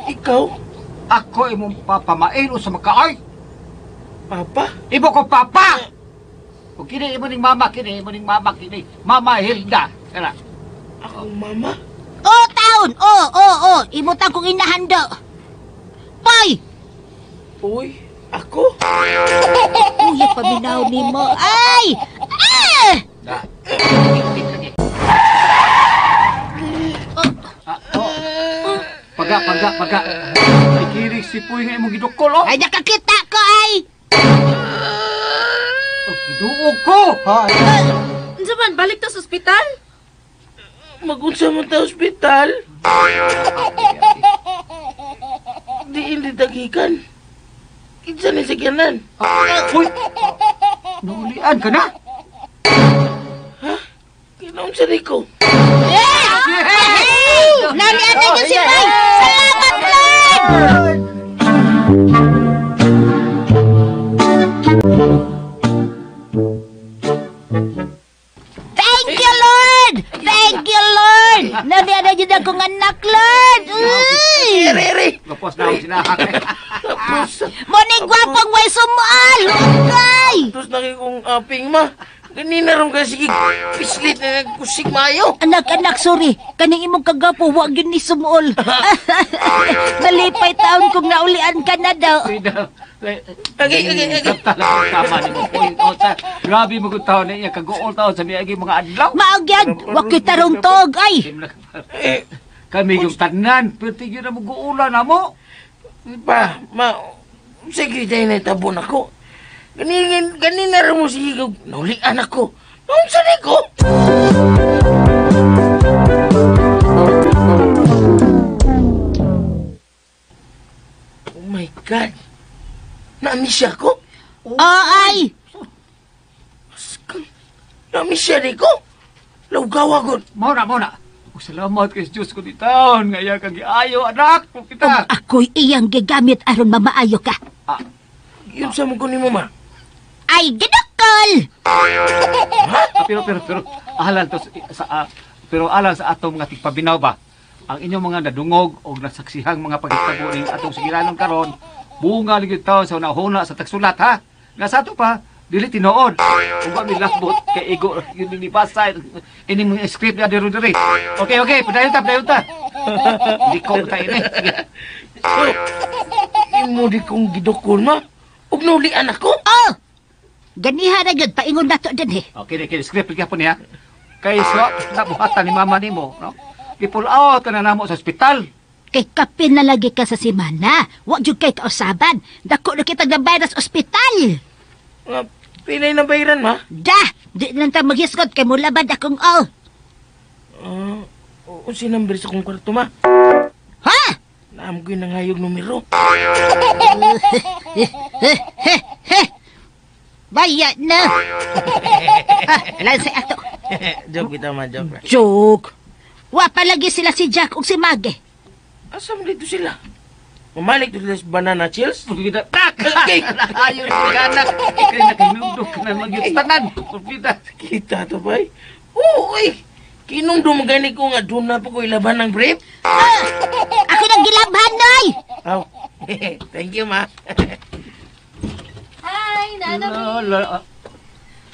[SPEAKER 2] Ikaw?
[SPEAKER 6] Ako imong papamain o sa makaay.
[SPEAKER 2] Papa?
[SPEAKER 6] Ibo ko papa! O kini imo ning mama, kini imo ning mama, kini Mama Hilda. Kana.
[SPEAKER 2] Akong mama?
[SPEAKER 5] Oh, taon! Oh, oh, oh! Imo tang kong inahando. Poy!
[SPEAKER 2] Uy, ako?
[SPEAKER 5] Uy, paminaw nimo. Ay! Ah!
[SPEAKER 6] Paga, paga, paga. Ikirig si Poy nga imong gidukol, oh.
[SPEAKER 5] Ay, nakakita ko, ay!
[SPEAKER 6] Oh, giduog ko!
[SPEAKER 4] Ha?
[SPEAKER 3] Unsa man, balik ta sa ospital?
[SPEAKER 2] Magunsa man ta ospital? Di hindi tagikan. Kinsa ni sakyanan?
[SPEAKER 6] Uy! Naulian ka na?
[SPEAKER 2] Ha? Kinaunsa ni ko?
[SPEAKER 5] Naulian na yun si Poy! Salamat, Lord! Mo ni gwapong way sumual. Okay.
[SPEAKER 2] Tapos na kong aping, ma. Ganina ron ka, sige, pislit na nagkusig mayo.
[SPEAKER 5] Anak, anak, sorry. Kaning imong kagapo, wa gyud ni sumuol. Nalipay taon kung naulian ka na daw.
[SPEAKER 2] Agi, agi, agi.
[SPEAKER 6] Tama ni mo point out sa. Grabe mo kung taon na iya kaguol taon sa miyagi mga adlaw.
[SPEAKER 5] Maagyag, wa kita rong tog ay.
[SPEAKER 6] Kami yung tanan, pwede yun na mag-uula na mo.
[SPEAKER 2] Pa, ma, sige tayo na itabon ako. Ganina rin mo sige, naulian ako. Noon sa ko? Oh my God. Na-miss ako?
[SPEAKER 5] Oh, ay.
[SPEAKER 2] Na-miss siya di ko. Lawgawa ko.
[SPEAKER 6] Mao na. Salamat kay Diyos ko di taon. Ngaya kang giayo, anak. Kita.
[SPEAKER 5] Ug ako'y iyang gigamit aron mamaayo ka.
[SPEAKER 2] Yun sa mo ko ni mo, ma.
[SPEAKER 5] Ay, ginukol!
[SPEAKER 6] Pero, alang to sa pero alang sa atong mga tigpabinaw ba, ang inyong mga nadungog o nasaksihang mga paghitabo ning atong sugilanon karon, bunga lagi taon sa una-huna sa tagsulat, ha? Nasa ato pa, dili tinuod. Kung ba mi lakbot kay igo yun ni basa ining mga script ni adiro diri. Okay, padayon ta. Liko ta ini. Sige.
[SPEAKER 2] So, imo di kong gidukol, ma. Ug naulian ako.
[SPEAKER 5] Oh! Ganiha na gyud paingon nato dinhi.
[SPEAKER 6] Okay, okay, script gyapon niya. Kay so nabuhatan ni mama nimo, no? Gi-pull out ka na namo sa ospital.
[SPEAKER 5] Kay kapin na lagi ka sa semana. Wa jud kay kausaban. Dako na kitag nabayran sa ospital.
[SPEAKER 2] Pinay na bayran, ma?
[SPEAKER 5] Da! Di na ta maghisgot kay mulabad akong all.
[SPEAKER 2] Unsi number sa akong kwarto, ma?
[SPEAKER 5] Ha?
[SPEAKER 2] Naam ko yung nangayog numero.
[SPEAKER 5] Baya na. Lansay ato.
[SPEAKER 2] Joke kita, ma. Joke.
[SPEAKER 5] Joke. Wa pa lagi sila si Jack ug si Maggie.
[SPEAKER 2] Asa man dito sila? Mamalik dito sila sa banana chills?
[SPEAKER 6] Tak!
[SPEAKER 2] Okay.
[SPEAKER 6] Ayun, kanak. Kaya nakinumdum ka na magyot tanan. Purpita.
[SPEAKER 2] Kita to, bay. Oo, ay. Kinumdum gani ko nga doon na po ko ilaban ng brief.
[SPEAKER 5] Ako nang gilabhan, noy!
[SPEAKER 2] Oh. Thank you, ma.
[SPEAKER 3] Hi, naana mi.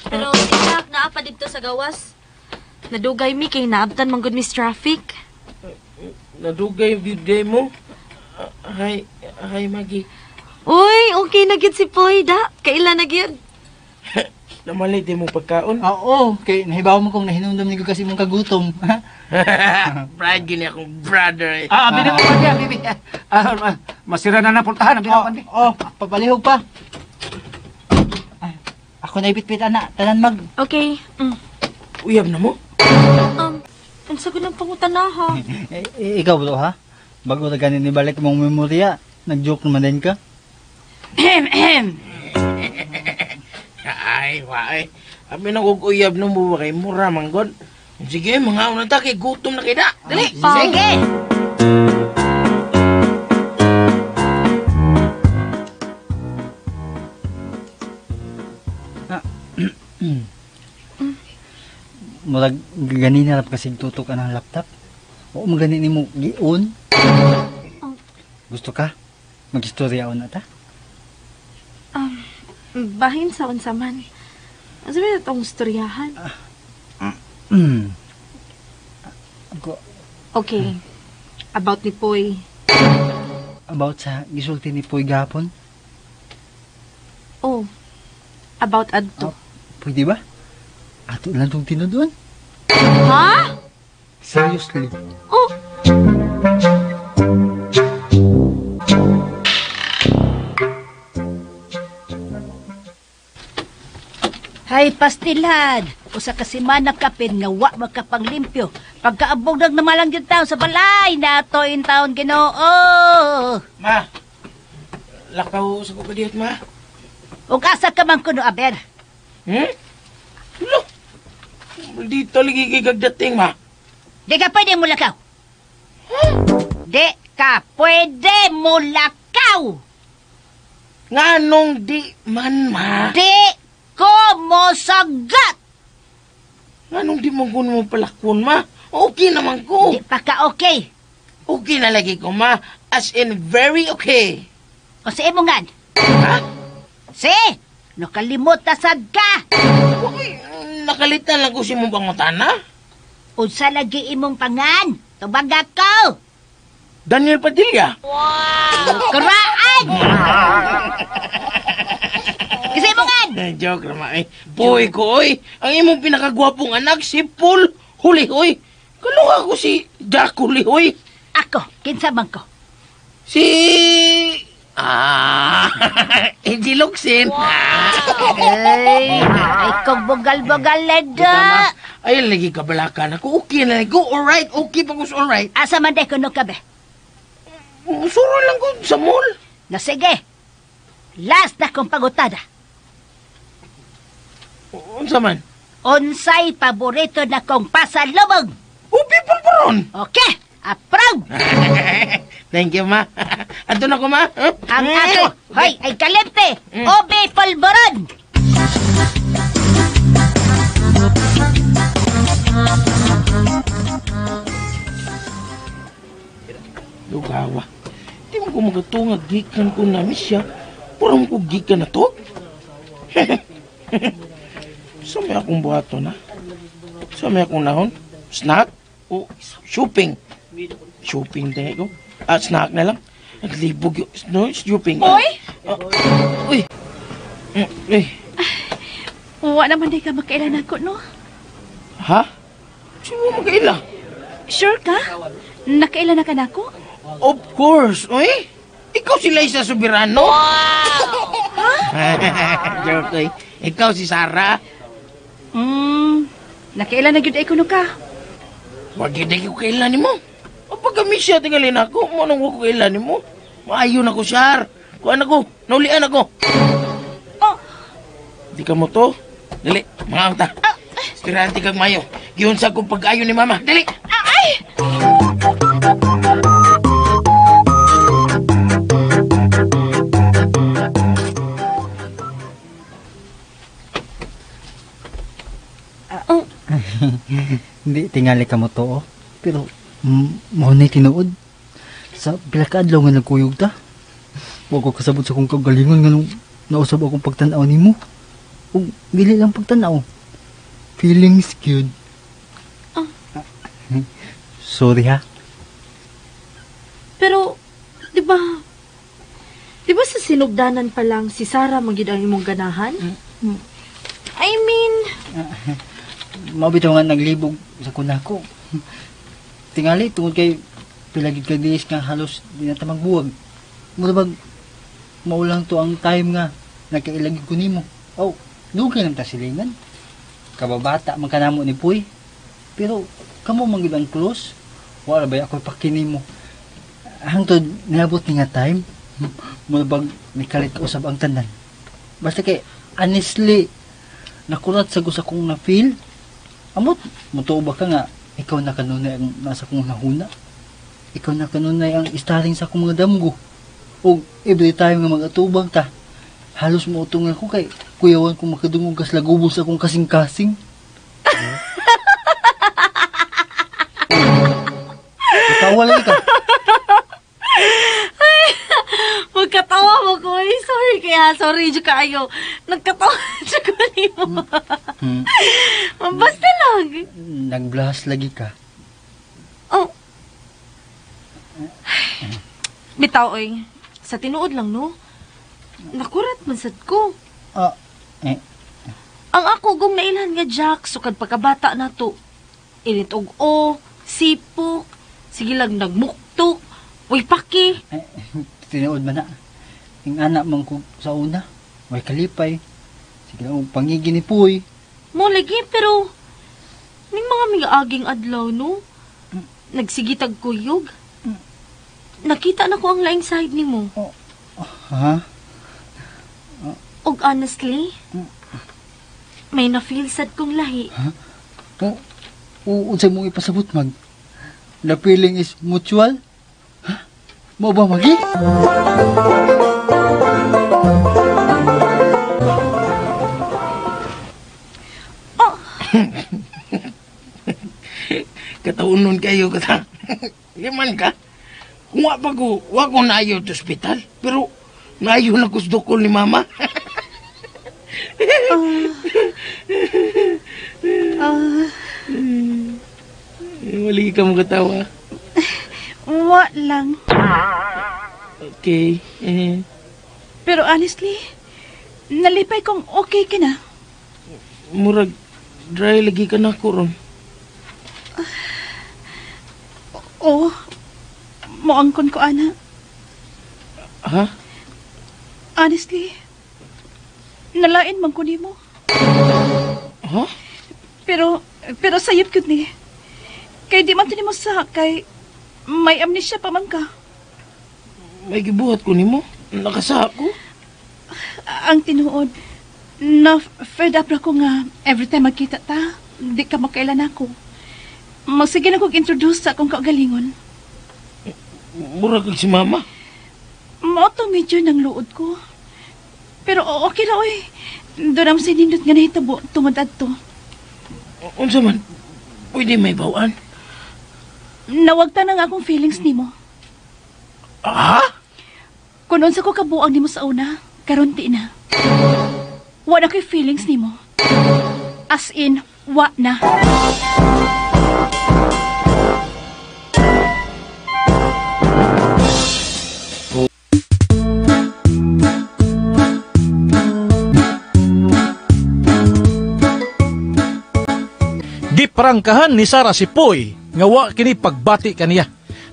[SPEAKER 3] Pero si Jack naa pa didto sa gawas. Nadugay mi kay naabtan man gud miss traffic.
[SPEAKER 2] Nadugay yung day mo. Hi, Maggie.
[SPEAKER 3] Uy, okay na gid si Poy da. Kaila na gyud.
[SPEAKER 2] Namalit mo pagkaon.
[SPEAKER 4] Oo, kay nahibaw mo kung nahinumdum ni ko kasi mong kagutom.
[SPEAKER 2] Brad, gini akong brother. Eh.
[SPEAKER 6] Bibi ko pa bibi. Masira na na pultahan, bibi.
[SPEAKER 4] Oh, papalihog pa. Ay, ako na ipitpit ana, tanan mag.
[SPEAKER 3] Okay. Mm.
[SPEAKER 2] Uyab na mo?
[SPEAKER 3] Unsa gud ang pangutana ha?
[SPEAKER 4] Ikaw bro ha? Bago ra ganin ibalik mong memorya, nag-joke naman din ka.
[SPEAKER 2] Ay, waay. Abi na kog uyab na mo ba kay mura man god. Sige, mga una ta kay gutom na kita. Dali.
[SPEAKER 5] Sige.
[SPEAKER 4] Murag ganina ra kasi tutok ang laptop. Oo, magani nimo gion. Gusto ka? Magistorya na ta?
[SPEAKER 3] Bahin sa unsa man. Asa ba itong istoryahan? Okay. About ni Poy.
[SPEAKER 4] About sa gisulti ni Poy gahapon?
[SPEAKER 3] Oh. About adto.
[SPEAKER 4] Pwede ba? Ato lang itong tinuduan.
[SPEAKER 3] Ha?
[SPEAKER 4] Seriously?
[SPEAKER 3] Oh!
[SPEAKER 5] Hay pastilhan, usa ka semana kapin nga wa makapanglimpyo. Pagkaabog nag namalang gyud taon sa balay nato in taon Ginoo.
[SPEAKER 2] Ma. Lakaw sa ko kadiyot, ma.
[SPEAKER 5] Ug asa ka man kuno aber?
[SPEAKER 2] Lo. Dito lagi kay gagdating, ma.
[SPEAKER 5] Di ka pwede mo lakaw. Huh? Di ka pwede mo lakaw.
[SPEAKER 2] Nganong di man, ma?
[SPEAKER 5] Di ko mo sagat.
[SPEAKER 2] Nganong di mo kuno mo palakon, ma? Okay naman ko.
[SPEAKER 5] Di pa ka okay.
[SPEAKER 2] Okay na lagi ko, ma. As in, very okay.
[SPEAKER 5] O sa imongan.
[SPEAKER 2] Ha?
[SPEAKER 5] Si, nakalimot na sad ka.
[SPEAKER 2] Uy, nakalitan lang ko si mong pangutana.
[SPEAKER 5] Unsa lagi imong pangan? Tubaga ko.
[SPEAKER 2] Daniel Padilla.
[SPEAKER 5] Wow! Karaan! Kasi mo nga!
[SPEAKER 2] Joke naman eh. Poy ko, oy. Ang imong pinakagwapong anak, si Paul Huli, oy. Kaluha ko si Jack Huli, oy.
[SPEAKER 5] Ako, kinsa man ko?
[SPEAKER 2] Si... Angie Locsin.
[SPEAKER 5] Wow. Ay, ay kong bugal-bugal na.
[SPEAKER 2] Ay, lagi kabalakan ako. Okay na ko. Alright, okay pa ko sa alright.
[SPEAKER 5] Asa man day kuno ka be?
[SPEAKER 2] Suro lang ko sa mall.
[SPEAKER 5] Na sige. Last na kong pagutada.
[SPEAKER 2] Unsa man?
[SPEAKER 5] Unsay paborito na kong pasalubong?
[SPEAKER 2] Ubi pulburon.
[SPEAKER 5] Okay, approve.
[SPEAKER 2] Thank you, ma. Ato na ko, ma.
[SPEAKER 5] Ang ato, hoy, ay kalimte. Ubi pulburon.
[SPEAKER 2] Lugawa. Di mo ko magatunga gikan ko namin siya. Puro mo ko gikan na to. Sa may akong buhato na? Sa may akong nahon? Snack? O shopping? Shopping tayo ko. Ah, snack na lang. Naglibog yun. No, shopping.
[SPEAKER 8] Oy!
[SPEAKER 2] Uy! Uy!
[SPEAKER 8] Wa naman di ka magkailan ako, no?
[SPEAKER 2] Ha? Sino mo magkaila?
[SPEAKER 8] Sure ka? Nakailan na ka na ako?
[SPEAKER 2] Of course, uy! Ikaw si Liza Soberano?
[SPEAKER 8] Wow!
[SPEAKER 2] Ha? Joke, uy. Ikaw si Sarah.
[SPEAKER 8] Nakailan na gyud ay kuno ka.
[SPEAKER 2] Wag gyud ay ko kailan nimo. O pagka siya tingalin ako, mo nang wag ko kailan nimo. Maayo na ko, Sar. Kuan ako, naulian ako.
[SPEAKER 8] Oh.
[SPEAKER 2] Di ka mo to. Dali, mga angta. Esperante kag mayo. Giunsa kong pag-ayo ni Mama. Dali.
[SPEAKER 8] Ay!
[SPEAKER 4] Hindi, tingali ka mo to, oh. Pero, mao na'y tinuod. Sa pila ka adlaw nga nagkuyog ta. Wa ko kasabot sa kong kagalingon nga nung nausab akong pagtan-aw nimo. Ug dili lang pagtan-aw. Feelings cute.
[SPEAKER 3] Oh.
[SPEAKER 4] Sorry ha.
[SPEAKER 3] Pero, di ba sa sinugdanan pa lang si Sarah magyud ang imong ganahan? I mean,
[SPEAKER 4] mao bitaw nga naglibog sa kunako. Tingali tungod kay pila gid ka days nga halos di na ta magbuwag. Mura bag mao lang to ang time nga nagkailag ko nimo. Oh, dugay lang ta silingan. Kababata man kanamo ni Puy. Pero kamo man gid ang close. Wala ba ako pakinimo. Hangtod niabot ni nga time, mura bag nikalit usab ang tanan. Basta kay honestly nakurat sa gusto kong na-feel. Amot, mutuo ba ka nga ikaw na kanunay ang nasa kong nahuna? Ikaw na kanunay ang starring sa akong mga damgo. O every time nga mag-atubang ta, halos mautong ako kay kuyawan kong makadungog kas lagubo sa akong kasing-kasing. Ikaw wala ka.
[SPEAKER 3] Ay, magkatawa mo ko. Ay, sorry kaya. Sorry, dyan kayo. Nagkatawa dyan ko nimo. Basta lang.
[SPEAKER 4] Nag-blast lagi ka.
[SPEAKER 3] Oh. Bitaw, oy. Sa tinuod lang, no? Nakurat man sad ko.
[SPEAKER 4] Eh.
[SPEAKER 3] Ang ako gong nailhan nga Jack, sukad pagkabata na to. Init og o, sipok, sige lang nagmuktok, uy paki.
[SPEAKER 4] Eh, tinuod man na. Ang anak man ko sa una, way kalipay. Sige lang, pangigi ni Puy.
[SPEAKER 3] Mo lagi, pero ning mga miaging adlaw, no? Nagsigitag kuyog. Nakita na ko ang laing side nimo.
[SPEAKER 4] Oh, ha?
[SPEAKER 3] Og honestly, may na-feel sad kong lahi.
[SPEAKER 4] Ha? Unsay mong ipasabot, Mag? The feeling is mutual? Ha? Mao ba, Magi?
[SPEAKER 3] Oh!
[SPEAKER 2] Kataunon kayo, kata. Liman ka. Kung wa pa ko, wa ko naayo sa ospital. Pero, Naayo lang ko sa dukol ni mama. Wali ka mo katawa.
[SPEAKER 8] Wa lang.
[SPEAKER 2] Okay.
[SPEAKER 8] Pero honestly, nalipay kong okay ka na.
[SPEAKER 2] Murag, dry lagi ka na ko ron.
[SPEAKER 8] Oo. Moangkon ko, ana.
[SPEAKER 2] Ha?
[SPEAKER 8] Honestly, nalain man ko nimo.
[SPEAKER 2] Ha?
[SPEAKER 8] Pero sayop gyud ni. Kay di man tinimo sa kay may amnesia pa man ka.
[SPEAKER 2] May gibuhat ko nimo. Nakasa ko.
[SPEAKER 8] Ang tinuod, na fed up ra ko nga every time magkita ta, di ka makailan ako. Magsige na kog introduce sa akong kaugalingon.
[SPEAKER 2] Mura kag si mama.
[SPEAKER 8] Mao to medyo ng luod ko. Pero okay ra oy. Doon ang sinindot nga nahitabo tungod adto.
[SPEAKER 2] Unsa man? Pwede may bawaan?
[SPEAKER 8] Nawagtan ang akong feelings nimo.
[SPEAKER 2] Ha?
[SPEAKER 8] Kung unsa ko kabuang nimo sa una, karon di na. Wa na ko'y feelings nimo. As in, wa na.
[SPEAKER 1] Giprangkahan ni Sara si Poy nga wa kini pagbati kaniya.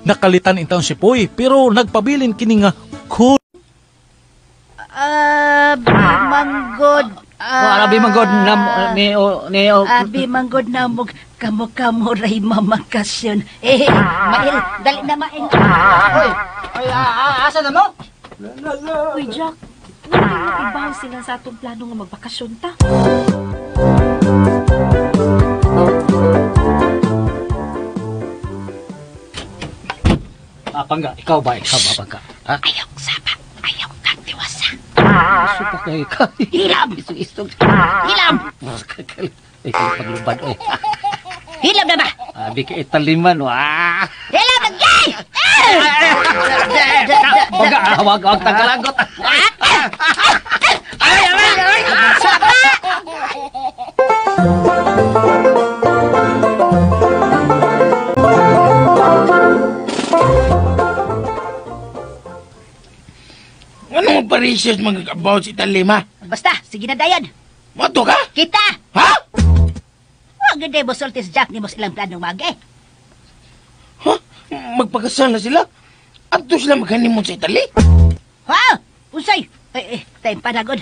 [SPEAKER 1] Nakalitan intawon si Poy pero nagpabilin kini nga cool.
[SPEAKER 5] Manggod.
[SPEAKER 6] Abi manggod nam ni o
[SPEAKER 5] Abi manggod namog kamo-kamo ray mamakasyon. Eh, mail, dali na mail.
[SPEAKER 4] Oy, oy, asa na mo?
[SPEAKER 3] Uy, Jack, wala ibaw sila sa atong plano nga magbakasyon ta.
[SPEAKER 6] Pangga, ikaw ba, Pangga? Ha?
[SPEAKER 5] Ayaw saba, ayaw katiwasa.
[SPEAKER 6] Supa kayo ka.
[SPEAKER 5] Hilam!
[SPEAKER 6] Isog-isog.
[SPEAKER 5] Hilam!
[SPEAKER 6] Ay, paglubad, oy.
[SPEAKER 5] Hilam na ba?
[SPEAKER 6] Abi ka italiman, wah!
[SPEAKER 5] Hilam na, gay!
[SPEAKER 6] Pangga, wag tagalagot.
[SPEAKER 5] Ay, ay, ay! Saba!
[SPEAKER 2] Anong magpa-research mga about sa Italy, ma?
[SPEAKER 5] Basta, sige na dayon.
[SPEAKER 2] Mato ka?
[SPEAKER 5] Kita!
[SPEAKER 2] Ha?
[SPEAKER 5] Huwag yun mo sultis Jack ni mo silang planong magi.
[SPEAKER 2] Ha? Magpakasal na sila? Adto sila mag-honeymoon sa Italy?
[SPEAKER 5] Ha? Usay! Eh, time panagod.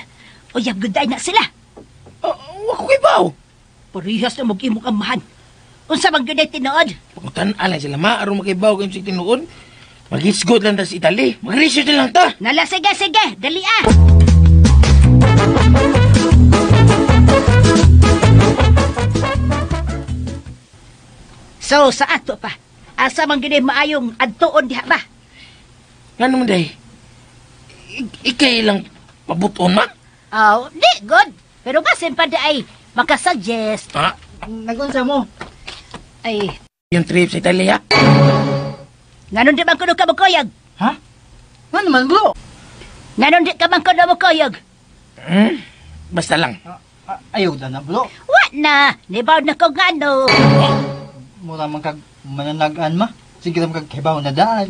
[SPEAKER 5] Uyab good na sila.
[SPEAKER 2] Wa ko ibaw.
[SPEAKER 5] Parehas na mag-imong amahan. Unsa man gyud ay tinuod?
[SPEAKER 2] Pangutan-an sila, ma. Aron makibaw kayo sa tinuod. Mag-isgot lang ta sa Italy. Mag-research na lang ta.
[SPEAKER 5] Nala, sige, sige. Dali ah. So, sa ato pa. Asa man gyud maayong adtuon diha ba?
[SPEAKER 2] Ngano man day? Ikay lang pabuton ma?
[SPEAKER 5] Oh, di good. Pero basin pa di ay makasuggest.
[SPEAKER 2] Ha?
[SPEAKER 4] Nagunsa mo?
[SPEAKER 5] Ay.
[SPEAKER 2] Yung trip sa Italy ha?
[SPEAKER 5] Nganon di man kuno ka mukuyog?
[SPEAKER 4] Ha? Ngano man bro?
[SPEAKER 5] Nganon di ka man kuno mukuyog?
[SPEAKER 2] Hmm? Basta lang.
[SPEAKER 4] Ayaw na na bro.
[SPEAKER 5] Wa na! Nibaw na ko ngano.
[SPEAKER 4] Mura man kag mananagan ma. Sige man kag hibaw na daan.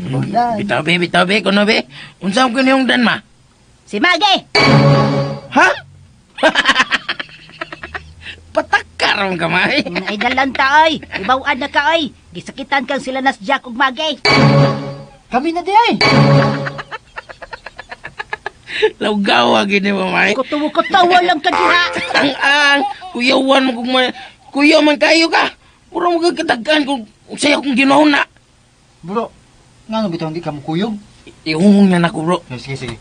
[SPEAKER 2] Bitaw be, bitaw be, kuno be. Unsa ko niyong dan ma?
[SPEAKER 5] Si Mage!
[SPEAKER 2] Ha? Patakar ka may.
[SPEAKER 5] Ay dalang ta oy. Ibawaan na ka oy. Gisakitan kang sila nas Jack ug Mage.
[SPEAKER 4] Kami na di ay.
[SPEAKER 2] Lawgawa gini mo may.
[SPEAKER 5] Kutuwa-kutuwa lang ka diha.
[SPEAKER 2] Ang kuyawan mo kung kuyaw man kayo ka. Mura mo kagkatagaan kung saya kong ginawa na.
[SPEAKER 4] Bro, ngano bitaw hindi ka mukuyog?
[SPEAKER 2] Ihungong na nako bro.
[SPEAKER 4] Sige, sige.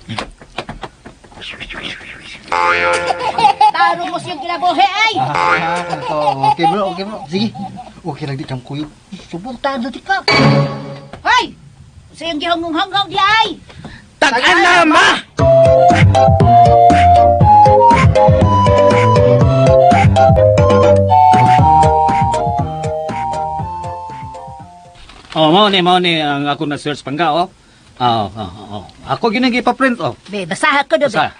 [SPEAKER 5] Taro mo siyang kinabuhi ay!
[SPEAKER 4] Okay bro, okay bro. Sige. Okay lang di kang kuyog.
[SPEAKER 5] Suportado di ka. Hoy! Sa iyong gihonghong-honghong di ay!
[SPEAKER 2] Tagaan na, ma!
[SPEAKER 6] Oh, mao ni ang ako na search pangga oh. Oo. Ako gining ipa-print oh.
[SPEAKER 5] Be, basaha ko do, be.
[SPEAKER 6] Basa.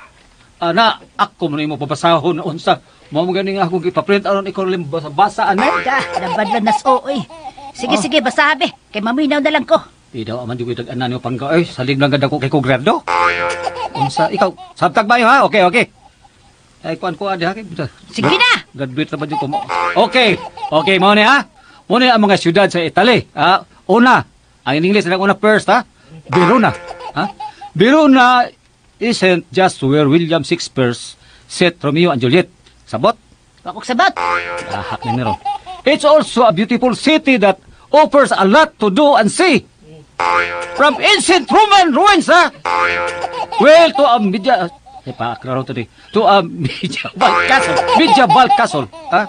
[SPEAKER 6] Ana, ako mo nimo pabasahon unsa. Mao mo gani nga akong ipa-print aron ikaw lim basa-basa ane.
[SPEAKER 5] Da, nabadlan nas oy. Sige, sige, basaha be. Kay maminaw na lang ko.
[SPEAKER 6] Di daw man jud ko tag-anan nimo pangga oy, salig lang ganda ko kay ko grado. Unsa ikaw sabtag bayo ha? Okay, okay. Ay kuan ko adi ha kay.
[SPEAKER 5] Sige na.
[SPEAKER 6] Graduate na ba jud ko mo? Okay. Okay, mao ni ha. Mao ni ang mga syudad sa Italy. Ha? Una, ang in English ang una first ha. Verona. Ha? Verona isn't just where William Shakespeare set Romeo and Juliet. Sabot?
[SPEAKER 5] Wa kog sabot.
[SPEAKER 6] Ahak ni ron. It's also a beautiful city that offers a lot to do and see. From ancient Roman ruins, ha? Well, to a media... Eh, pa, klaro to di. To a medieval castle. Medieval castle, ha?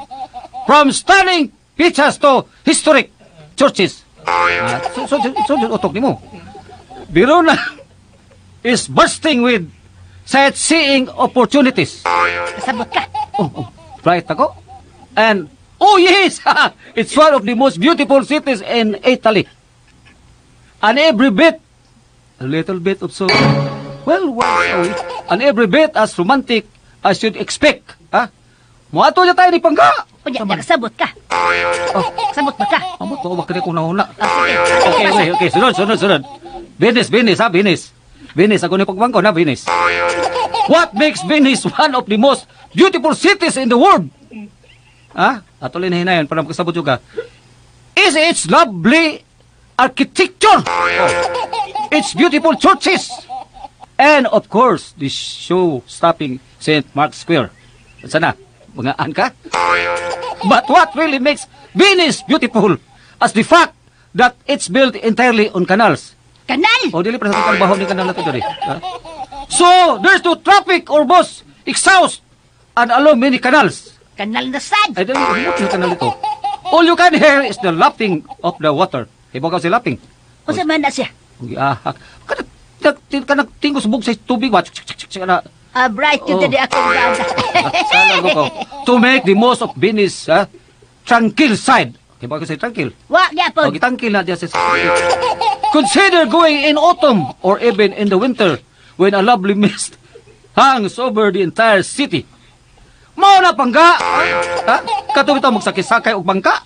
[SPEAKER 6] From stunning pizzas to historic churches. Ah, so, utok nimo. Verona is bursting with sightseeing opportunities.
[SPEAKER 5] Kasabot ka.
[SPEAKER 6] Oh, right ako. And, oh yes, it's one of the most beautiful cities in Italy. And every bit, a little bit of so, well, and every bit as romantic as you'd expect. Ha? Muato niya tayo ni Pangga.
[SPEAKER 5] Unya, nakasabot ka.
[SPEAKER 6] Oh.
[SPEAKER 5] Sabot ba ka?
[SPEAKER 6] Amo to, wag kung nahuna.
[SPEAKER 5] Ah, sige.
[SPEAKER 6] Okay. Sunod, sunod, sunod. Venice, Venice, ha, Venice. Venice, ako ni pagbangko na, Venice. What makes Venice one of the most beautiful cities in the world? Ha? Atuloy na hinayon para makasabot juga. Is its lovely architecture. Oh. Its beautiful churches. And of course, the show-stopping St. Mark's Square. Sana, mga ka? But what really makes Venice beautiful as the fact that it's built entirely on canals.
[SPEAKER 5] Kanal!
[SPEAKER 6] O, dili pa sa itong bahon ni kanal na to, dili. Ha? So, there's no traffic or bus exhaust and along many canals.
[SPEAKER 5] Kanal na sad.
[SPEAKER 6] Ay, dali, humot yung kanal ito. All you can hear is the lapping of the water. Hibaw ka si lapping.
[SPEAKER 5] Unsa man na siya?
[SPEAKER 6] Ahak. Kanang tingos bug sa tubig ba? Tsik, tsik, tsik, tsik, na.
[SPEAKER 5] Ah, bright yun
[SPEAKER 6] Oh.
[SPEAKER 5] di akong gada.
[SPEAKER 6] Sana ko ko. To make the most of Venice, ha? Tranquil side. Hibaw ka si tranquil.
[SPEAKER 5] Wa gyapon.
[SPEAKER 6] O, gitangkil na diya sa. Consider going in autumn or even in the winter when a lovely mist hangs over the entire city. Mao na pangga! Ha? Kato bitaw magsakay-sakay og bangka.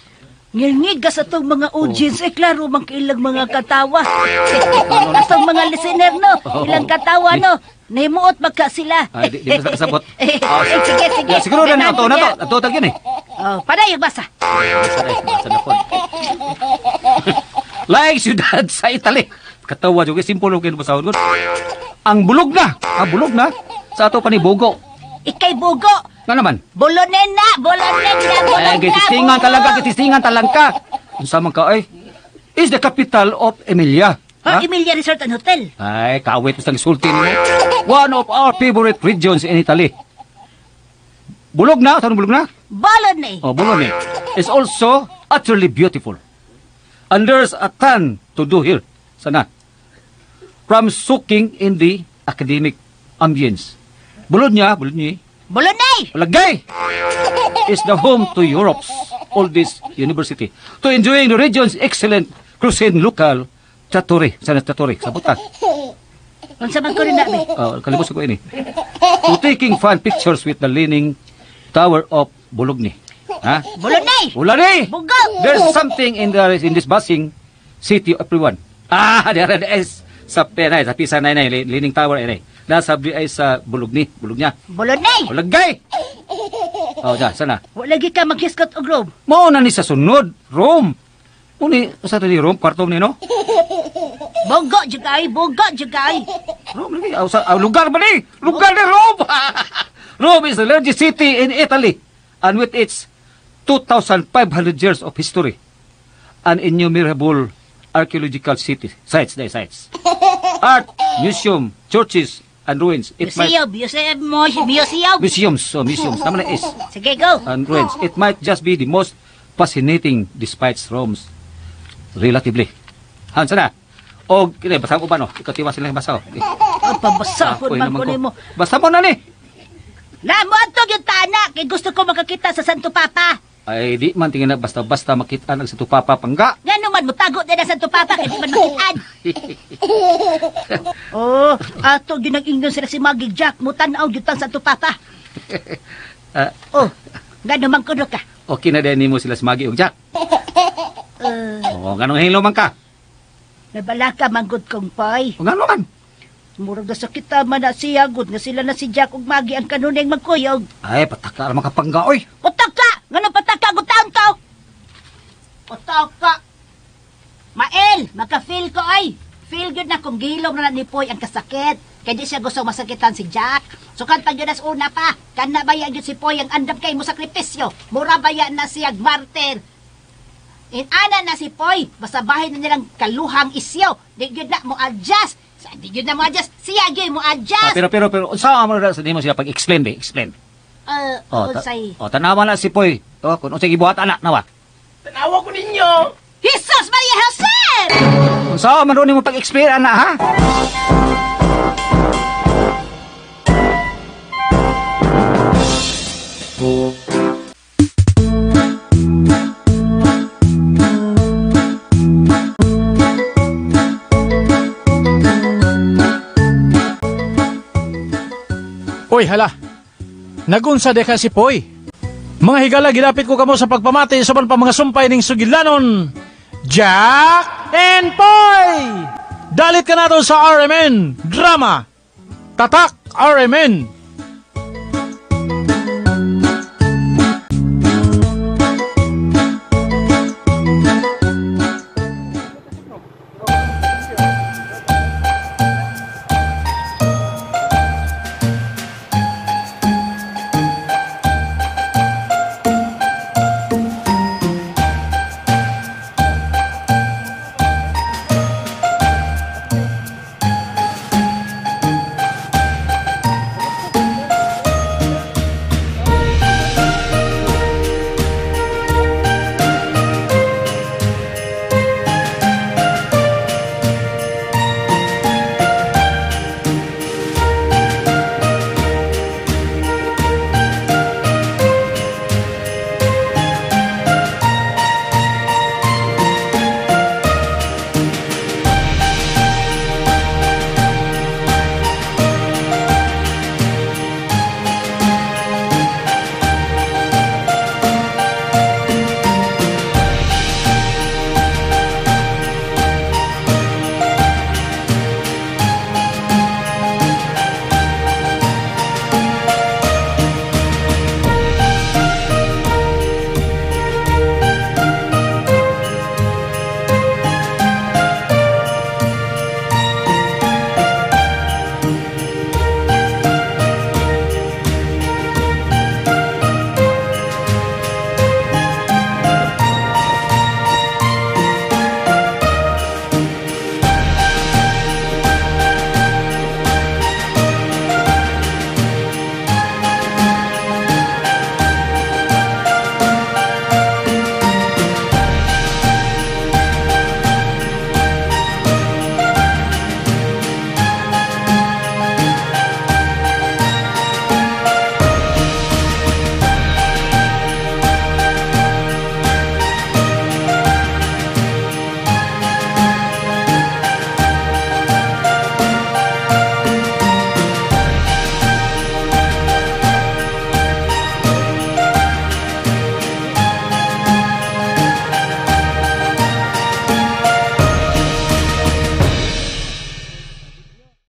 [SPEAKER 5] Ngilngig ka sa tong mga audience, eh klaro man kailang mga katawa. Atong mga listener no, ilang katawa no. Nahimuot magka sila.
[SPEAKER 6] Ay, di ba kasabot?
[SPEAKER 5] Eh, sige, sige.
[SPEAKER 6] Ya, siguro na ato na to. Ato tag yun eh.
[SPEAKER 5] Oh, padayon basa.
[SPEAKER 6] Basa na, basa na po. Like syudad sa Italy. Katawa jud simple og basahon gud. Ang bulog na, ang bulog na sa ato pa ni Bogo.
[SPEAKER 5] Ikay bugo.
[SPEAKER 6] Nga naman.
[SPEAKER 5] Bolonen na, bolonen na,
[SPEAKER 6] Ay,
[SPEAKER 5] bolog na.
[SPEAKER 6] gitistingan
[SPEAKER 5] bugo.
[SPEAKER 6] talaga, gitistingan talangka. Unsa man ka ay? Is the capital of Emilia.
[SPEAKER 5] Oh,
[SPEAKER 6] Ha?
[SPEAKER 5] Emilia Resort and Hotel.
[SPEAKER 6] Ay, kawit mo sa sulti nimo. One of our favorite regions in Italy. Bulog na, saan bulog na?
[SPEAKER 5] Bolone.
[SPEAKER 6] Oh, Bologna is also utterly beautiful. And there's a ton to do here. Sana. From soaking in the academic ambience. Bologna, Bologna,
[SPEAKER 5] Bolone.
[SPEAKER 6] Lagay is the home to Europe's oldest university. To enjoying the region's excellent cuisine local trattoria. Sana trattoria. Sabutan.
[SPEAKER 5] Unsa man ko rin na, be?
[SPEAKER 6] Kalimos ko ini. To taking fun pictures with the Leaning Tower of Bologna. Ha?
[SPEAKER 5] Bolone.
[SPEAKER 6] Bologna!
[SPEAKER 5] Bugo.
[SPEAKER 6] There's something in this buzzing city of everyone. Ah, there is sa penay, sa Pisa na Leaning Tower ini. Nasa ay sa Bologna, Bologna.
[SPEAKER 5] Bolone.
[SPEAKER 6] Lagay. Oh, da, sana.
[SPEAKER 5] Wala lagi ka maghiskot og Rome.
[SPEAKER 6] Mao na ni sa sunod, Rome. Uni, sa to ni Rome, kwarto ni no?
[SPEAKER 5] Bugo jud ay, bugo jud ay.
[SPEAKER 6] Rome lagi, aw, sa aw, lugar ba ni? Lugar ni Rome. Rome is the largest city in Italy and with its 2,500 years of history and innumerable archaeological city sites, the sites. Art, museum, churches, and ruins. It might,
[SPEAKER 5] Museum, museum, museum.
[SPEAKER 6] Museums, so museums. Tama na is.
[SPEAKER 5] Sige, go.
[SPEAKER 6] And ruins. It might just be the most fascinating despite Rome's relatively. Han, sana. O, kini, basa ko ba no? Ikaw tiwa sila basa. Oh.
[SPEAKER 5] Ang pabasahon
[SPEAKER 6] Ako'y
[SPEAKER 5] man
[SPEAKER 6] naman
[SPEAKER 5] ko
[SPEAKER 6] ko.
[SPEAKER 5] nimo.
[SPEAKER 6] Basta mo na ni.
[SPEAKER 5] Namo adto yung tana kay gusto ko makakita sa Santo Papa.
[SPEAKER 6] Ay, di man tingin na basta-basta makita ang Santo Papa pangga.
[SPEAKER 5] Ngano man mutago din na Santo Papa kay di man makitaan. Oh, ato gyud nang ingnon sila si Maggie Jack mutan-aw gyud tang Santo Papa. Oh, ngano man kuno ka?
[SPEAKER 6] Okay na din nimo sila si Maggie ug Jack. Oh, nganong hilo man ka?
[SPEAKER 5] Nabalaka man gud kong Poy.
[SPEAKER 6] O ngano man?
[SPEAKER 5] Murag na sakita man na siya gud nga sila na si Jack ug Maggie ang kanunay magkuyog.
[SPEAKER 6] Ay, pataka ra makapangga oy.
[SPEAKER 5] Pataka! Ngano pataka gud taon to? Pataka. Mael, maka-feel ko ay. Feel good na kung gilom na ni Poy ang kasakit. Kaya di siya gusto masakitan si Jack. So kan pag yun as una pa, kan na baya yun si Poy ang andam kay mo sakripisyo. Mura baya na siya martir. Inana na si Poy, basta bahin na nilang kaluhang isyo. Di yun na mo adjust. Sa di yun na mo adjust, siya gyud mo adjust.
[SPEAKER 6] Ah, pero pero unsa man ra sa nimo sila pag-explain be, explain. Oh,
[SPEAKER 5] Unsay?
[SPEAKER 6] Oh, tanawa na si Poy. Oh, kung unsay gibuhat ana nawa.
[SPEAKER 2] Tanawa ko ninyo.
[SPEAKER 5] Jesus Maria Jose!
[SPEAKER 6] Unsa man ro nimo pag-explain ana ha?
[SPEAKER 1] Uy, hala. Nagunsa de ka si Poy. Mga higala, gilapit ko kamo sa pagpamati sa pa mga sumpay ning sugilanon. Jack and Poy! Dalit ka nato sa RMN Drama. Tatak RMN.